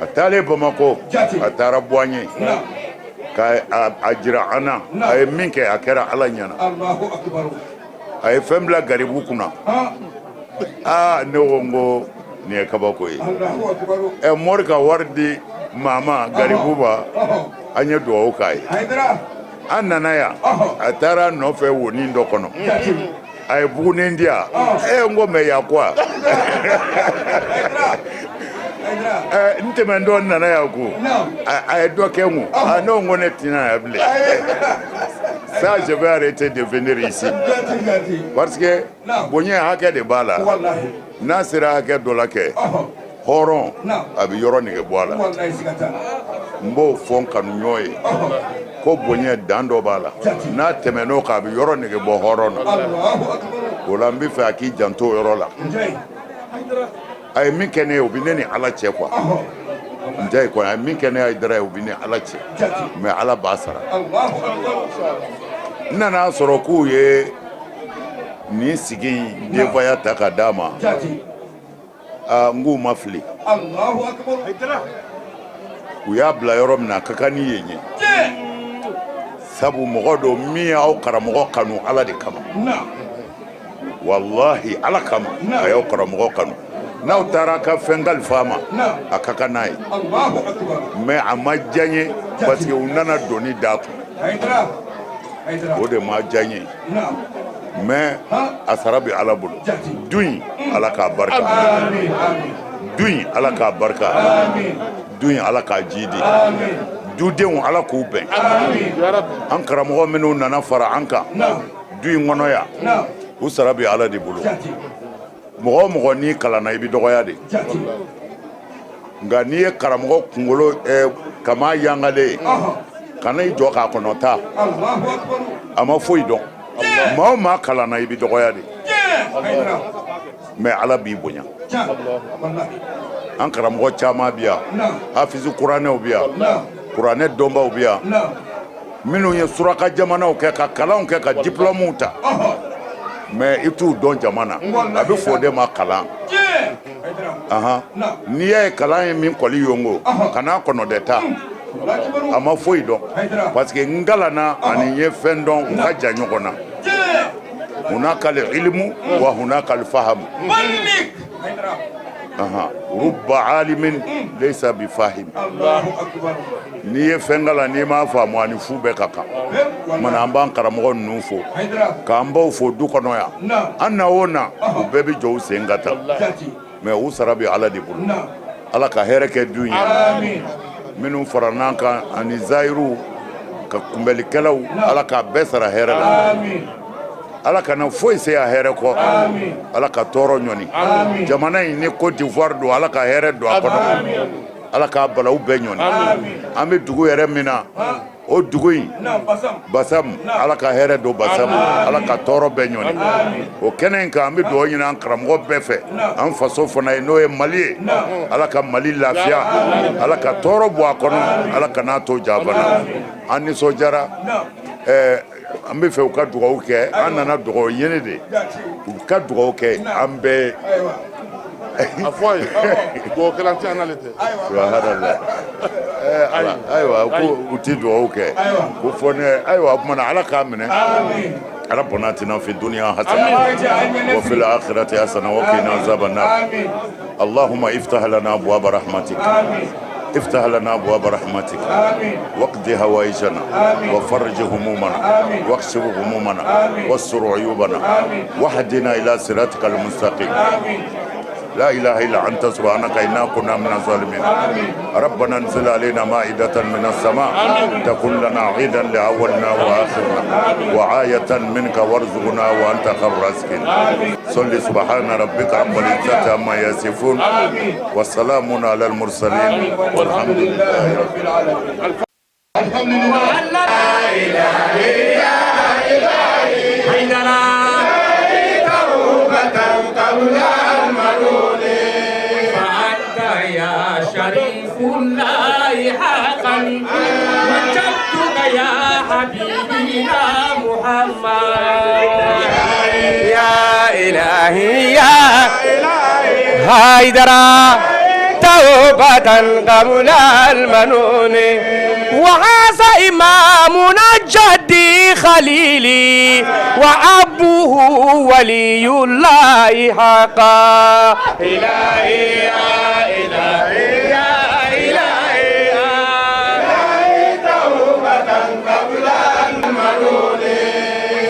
A taalen Bamakɔ, a taara bɔ an ye ka a jira an na. A ye min kɛ, a kɛra Ala ɲɛna. A ye fɛn bila garibu kunna. Aa, ne ko n ko nin ye kabako ye. Ɛ, mori ka wari di maa ma, garibu ma. An ye dugawu k'a ye. An nana yan, a taara nɔfɛ wonin dɔ kɔnɔ, a ye bugunin di yan. Ɛ, n ko mais yan quoi? Ɛ, n tɛmɛ dɔ nana yan ko a ye dɔ kɛ n kun. A, ne ko n ko ne tɛna yan bilen. Ça, je vais arrêter de venir ici parce que bonya hakɛ de b'a la. N'a sera hakɛ dɔ la kɛ hɔrɔn, a bɛ yɔrɔ nege bɔ a la. N b'o fɔ n kanuɲɔgɔn ye ko bonya dan dɔ b'a la, n'a tɛmɛn'o kan, a bɛ yɔrɔ nege bɔ hɔrɔn na. O la, n bɛ fɛ a k'i janto o yɔrɔ la. A ye min kɛ ne ye, o bɛ ne ni Ala cɛ quoi. N tɛ kɔni, a ye min kɛ ne Hayidara ye, o bɛ ne Ala cɛ, mais Ala b'a sara. N nana sɔrɔ k'u ye nin sigi in denfaya ta ka d'a ma. Aa, n k'u ma fili. U y'a bila yɔrɔ min na, a ka kan ni yen ye, sabu mɔgɔ don min y'aw karamɔgɔ kanu Ala de kama. Walahi, Ala kama a y'aw karamɔgɔ kanu. N'aw taara ka fɛn kalifa a ma, a ka kan n'a ye. Mais a ma diya n ye parce que u nana doni d'a kun, o de ma diya n ye. Mais a sara bɛ Ala bolo. Du in Ala k'a barika. Du in Ala k'a barika. Du in Ala k'a jidi. Dudenw Ala k'u bɛn. An karamɔgɔ minnu nana fara an kan du in kɔnɔ yan, u sara bɛ Ala de bolo. Mɔgɔ o mɔgɔ n'i kalanna, i bɛ dɔgɔya de. Nka n'i ye karamɔgɔ kunkolo kama yangalen ye, kana i jɔ k'a kɔnɔ ta, a ma foyi dɔn. Maa o maa kalanna, i bɛ dɔgɔya de, mais Ala b'i bonya. An karamɔgɔ caman bi yan, hafizu kuranɛw bi yan, kuranɛ dɔnbaw bi yan, minnu ye suraka jamanaw kɛ ka kalanw kɛ ka diplɔmuw ta, mais i t'u dɔn jama na. A bɛ fɔ o de ma kalan. N'i y'a ye kalan ye min kɔli yongo, kan'a kɔnɔ dɛ ta, a ma foyi dɔn, parce que n kalanna ani n ye fɛn dɔn, u ka jan ɲɔgɔn na. Hunaka ilmu wa hunaka fahamu. Rubba alimin laysa bi fahim. N'i ye fɛn kalan, n'i m'a faamu, ani fu bɛɛ ka kan. Mana an b'an karamɔgɔ ninnu fo, k'an baw fo du kɔnɔ yan. An na o na, u bɛɛ bɛ jɔ u sen ka taa, mais u sara bɛ Ala de bolo. Ala ka hɛrɛ kɛ du ye. Minnu fara n'an kan ani zayiru ka kunbɛlikɛlaw, Ala k'a bɛɛ sara hɛrɛ la. Ala kana foyi se a hɛrɛ kɔ. Ala ka tɔɔrɔ ɲɔni jamana in ni Côte d'Ivoire don. Ala ka hɛrɛ don a kɔnɔ. Ala k'a balawu bɛɛ ɲɔni. An bɛ dugu yɛrɛ min na, o dugu in Basam, Ala ka hɛrɛ don Basam. Ala ka tɔɔrɔ bɛɛ ɲɔni. O kɛnɛ in kan, an bɛ dugawu ɲini an karamɔgɔ bɛɛ fɛ, an faso fana ye, n'o ye Mali ye. Ala ka Mali lafiya, Ala ka tɔɔrɔ bɔ a kɔnɔ, Ala ka n'a to jabana. An nisɔndiyara. An bɛ fɛ u ka dugawu kɛ. An nana dugawu ɲini de, u ka dugawu kɛ an bɛɛ. A fɔ a ye, dugawu kɛla tɛ an n'ale tɛ. Subhanallah. Ala, ayiwa, ko u ti dugawu kɛ ko fɔ ne. Ayiwa, o tuma na Ala k'a minɛ. ربنا اتنا في الدنيا حسنه وفي الاخره حسنه وقنا عذاب النار. اللهم افتح لنا ابواب رحمتك، افتح لنا ابواب رحمتك، واقض هوائجنا، وفرج همومنا، واكشف غمومنا، واستر عيوبنا، واهدنا الى صراطك المستقيم. لا إله إلا أنت، سبحانك إنا كنا من الظالمين. ربنا انزل علينا مائدة من السماء تكون لنا عيدا لأولنا وآخرنا وآية منك، وارزقنا وأنت خير الرازقين. صل. سبحان ربك رب العزة عما يصفون، والسلام على المرسلين، والحمد لله رب العالمين. الحمد لله. لا إله إلا إلهي توبة قبل المنون، فأنت يا شريف الله حقا، وجدتك يا حبيبنا محمد. يا إلهي يا هايدرا توبة قبل المنون، وهذا إمامنا جدي خليلي، وأبوه ولي الله حقا. إلهي يا إلهي يا إلهي توبة قبل المنون،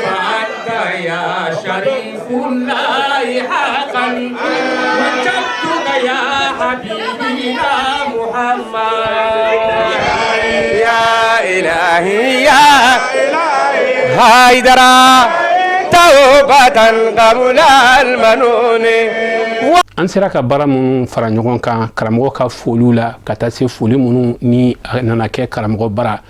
فأنت يا شريف الله حقا، وجدتك يا حبيبنا محمد. يا إلهي يا هايدرا توبة قبل المنون. An sera ka baara minnu fara ɲɔgɔn kan karamɔgɔ ka foliw la, ka taa se foli minnu ni a nana kɛ karamɔgɔ bara,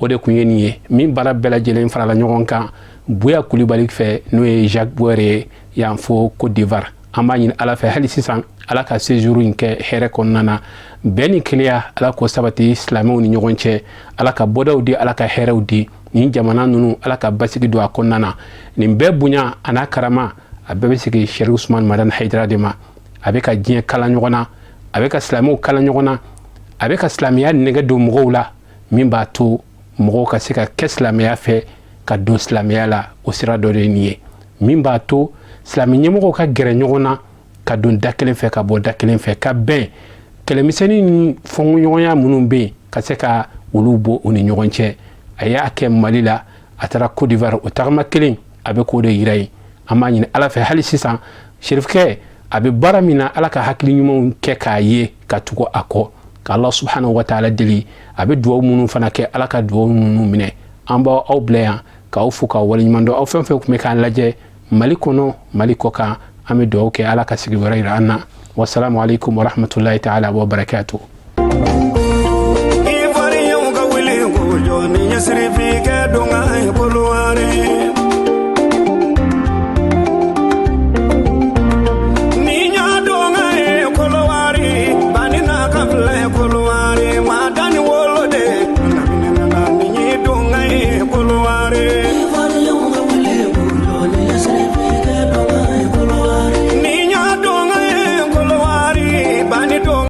o de tun ye nin ye. Min baara bɛɛ lajɛlen farala ɲɔgɔn kan Buya Kulibali fɛ, n'o ye Jacques Boyer ye yan fo Côte d'Ivoire. An b'a ɲini Ala fɛ hali sisan, Ala ka séjour in kɛ hɛrɛ kɔnɔna na, bɛn ni kelenya, Ala k'o sabati silamɛw ni ɲɔgɔn cɛ. Ala ka bɔdaw di, Ala ka hɛrɛw di nin jamana ninnu, Ala ka basigi don a kɔnɔna na. Nin bɛɛ bonya a n'a karama, a bɛɛ bɛ sigi Sɛri Usumani Madani Hayidara de ma. A bɛ ka diɲɛ kala ɲɔgɔn na, a bɛ ka silamɛw kala ɲɔgɔn na, a bɛ ka silamɛya nɛgɛ don mɔgɔw la, min b'a to mɔgɔw ka se ka kɛ silamɛya fɛ, ka don silamɛya la. O sira dɔ de ye nin ye, min b'a to silamɛ ɲɛmɔgɔw ka gɛrɛ ɲɔgɔn na, ka don da kelen fɛ, ka bɔ da kelen fɛ, ka bɛn. Kɛlɛmisɛnnin ni fɔɲɔgɔnya minnu bɛ yen, ka se ka olu bɔ u ni ɲɔgɔn cɛ. A y'a kɛ Mali la, a taara Côte d'Ivoire, o tagama kelen a bɛ k'o de yira yen. An b'a ɲini Ala fɛ hali sisan, Sherifkɛ a bɛ baara min na, Ala ka hakili ɲumanw kɛ k'a ye ka tugu a kɔ, ka Allah subhanahu wa ta'ala deli, a bɛ duwawu minnu fana kɛ, Ala ka duwawu ninnu minɛ. An b'aw aw bila yan k'aw fo k'aw waleɲuman dɔn, aw fɛn fɛn tun bɛ k'an lajɛ Mali kɔnɔ, Mali kɔ kan. An bɛ duwawu kɛ, Ala ka sigi wɛrɛ yira an na. Wasalamu alaikum warahmatullahi ta'ala wa barakatuh. Ivoiriyɛnw ka wuli k'u jɔ ni ɲɛsirifi.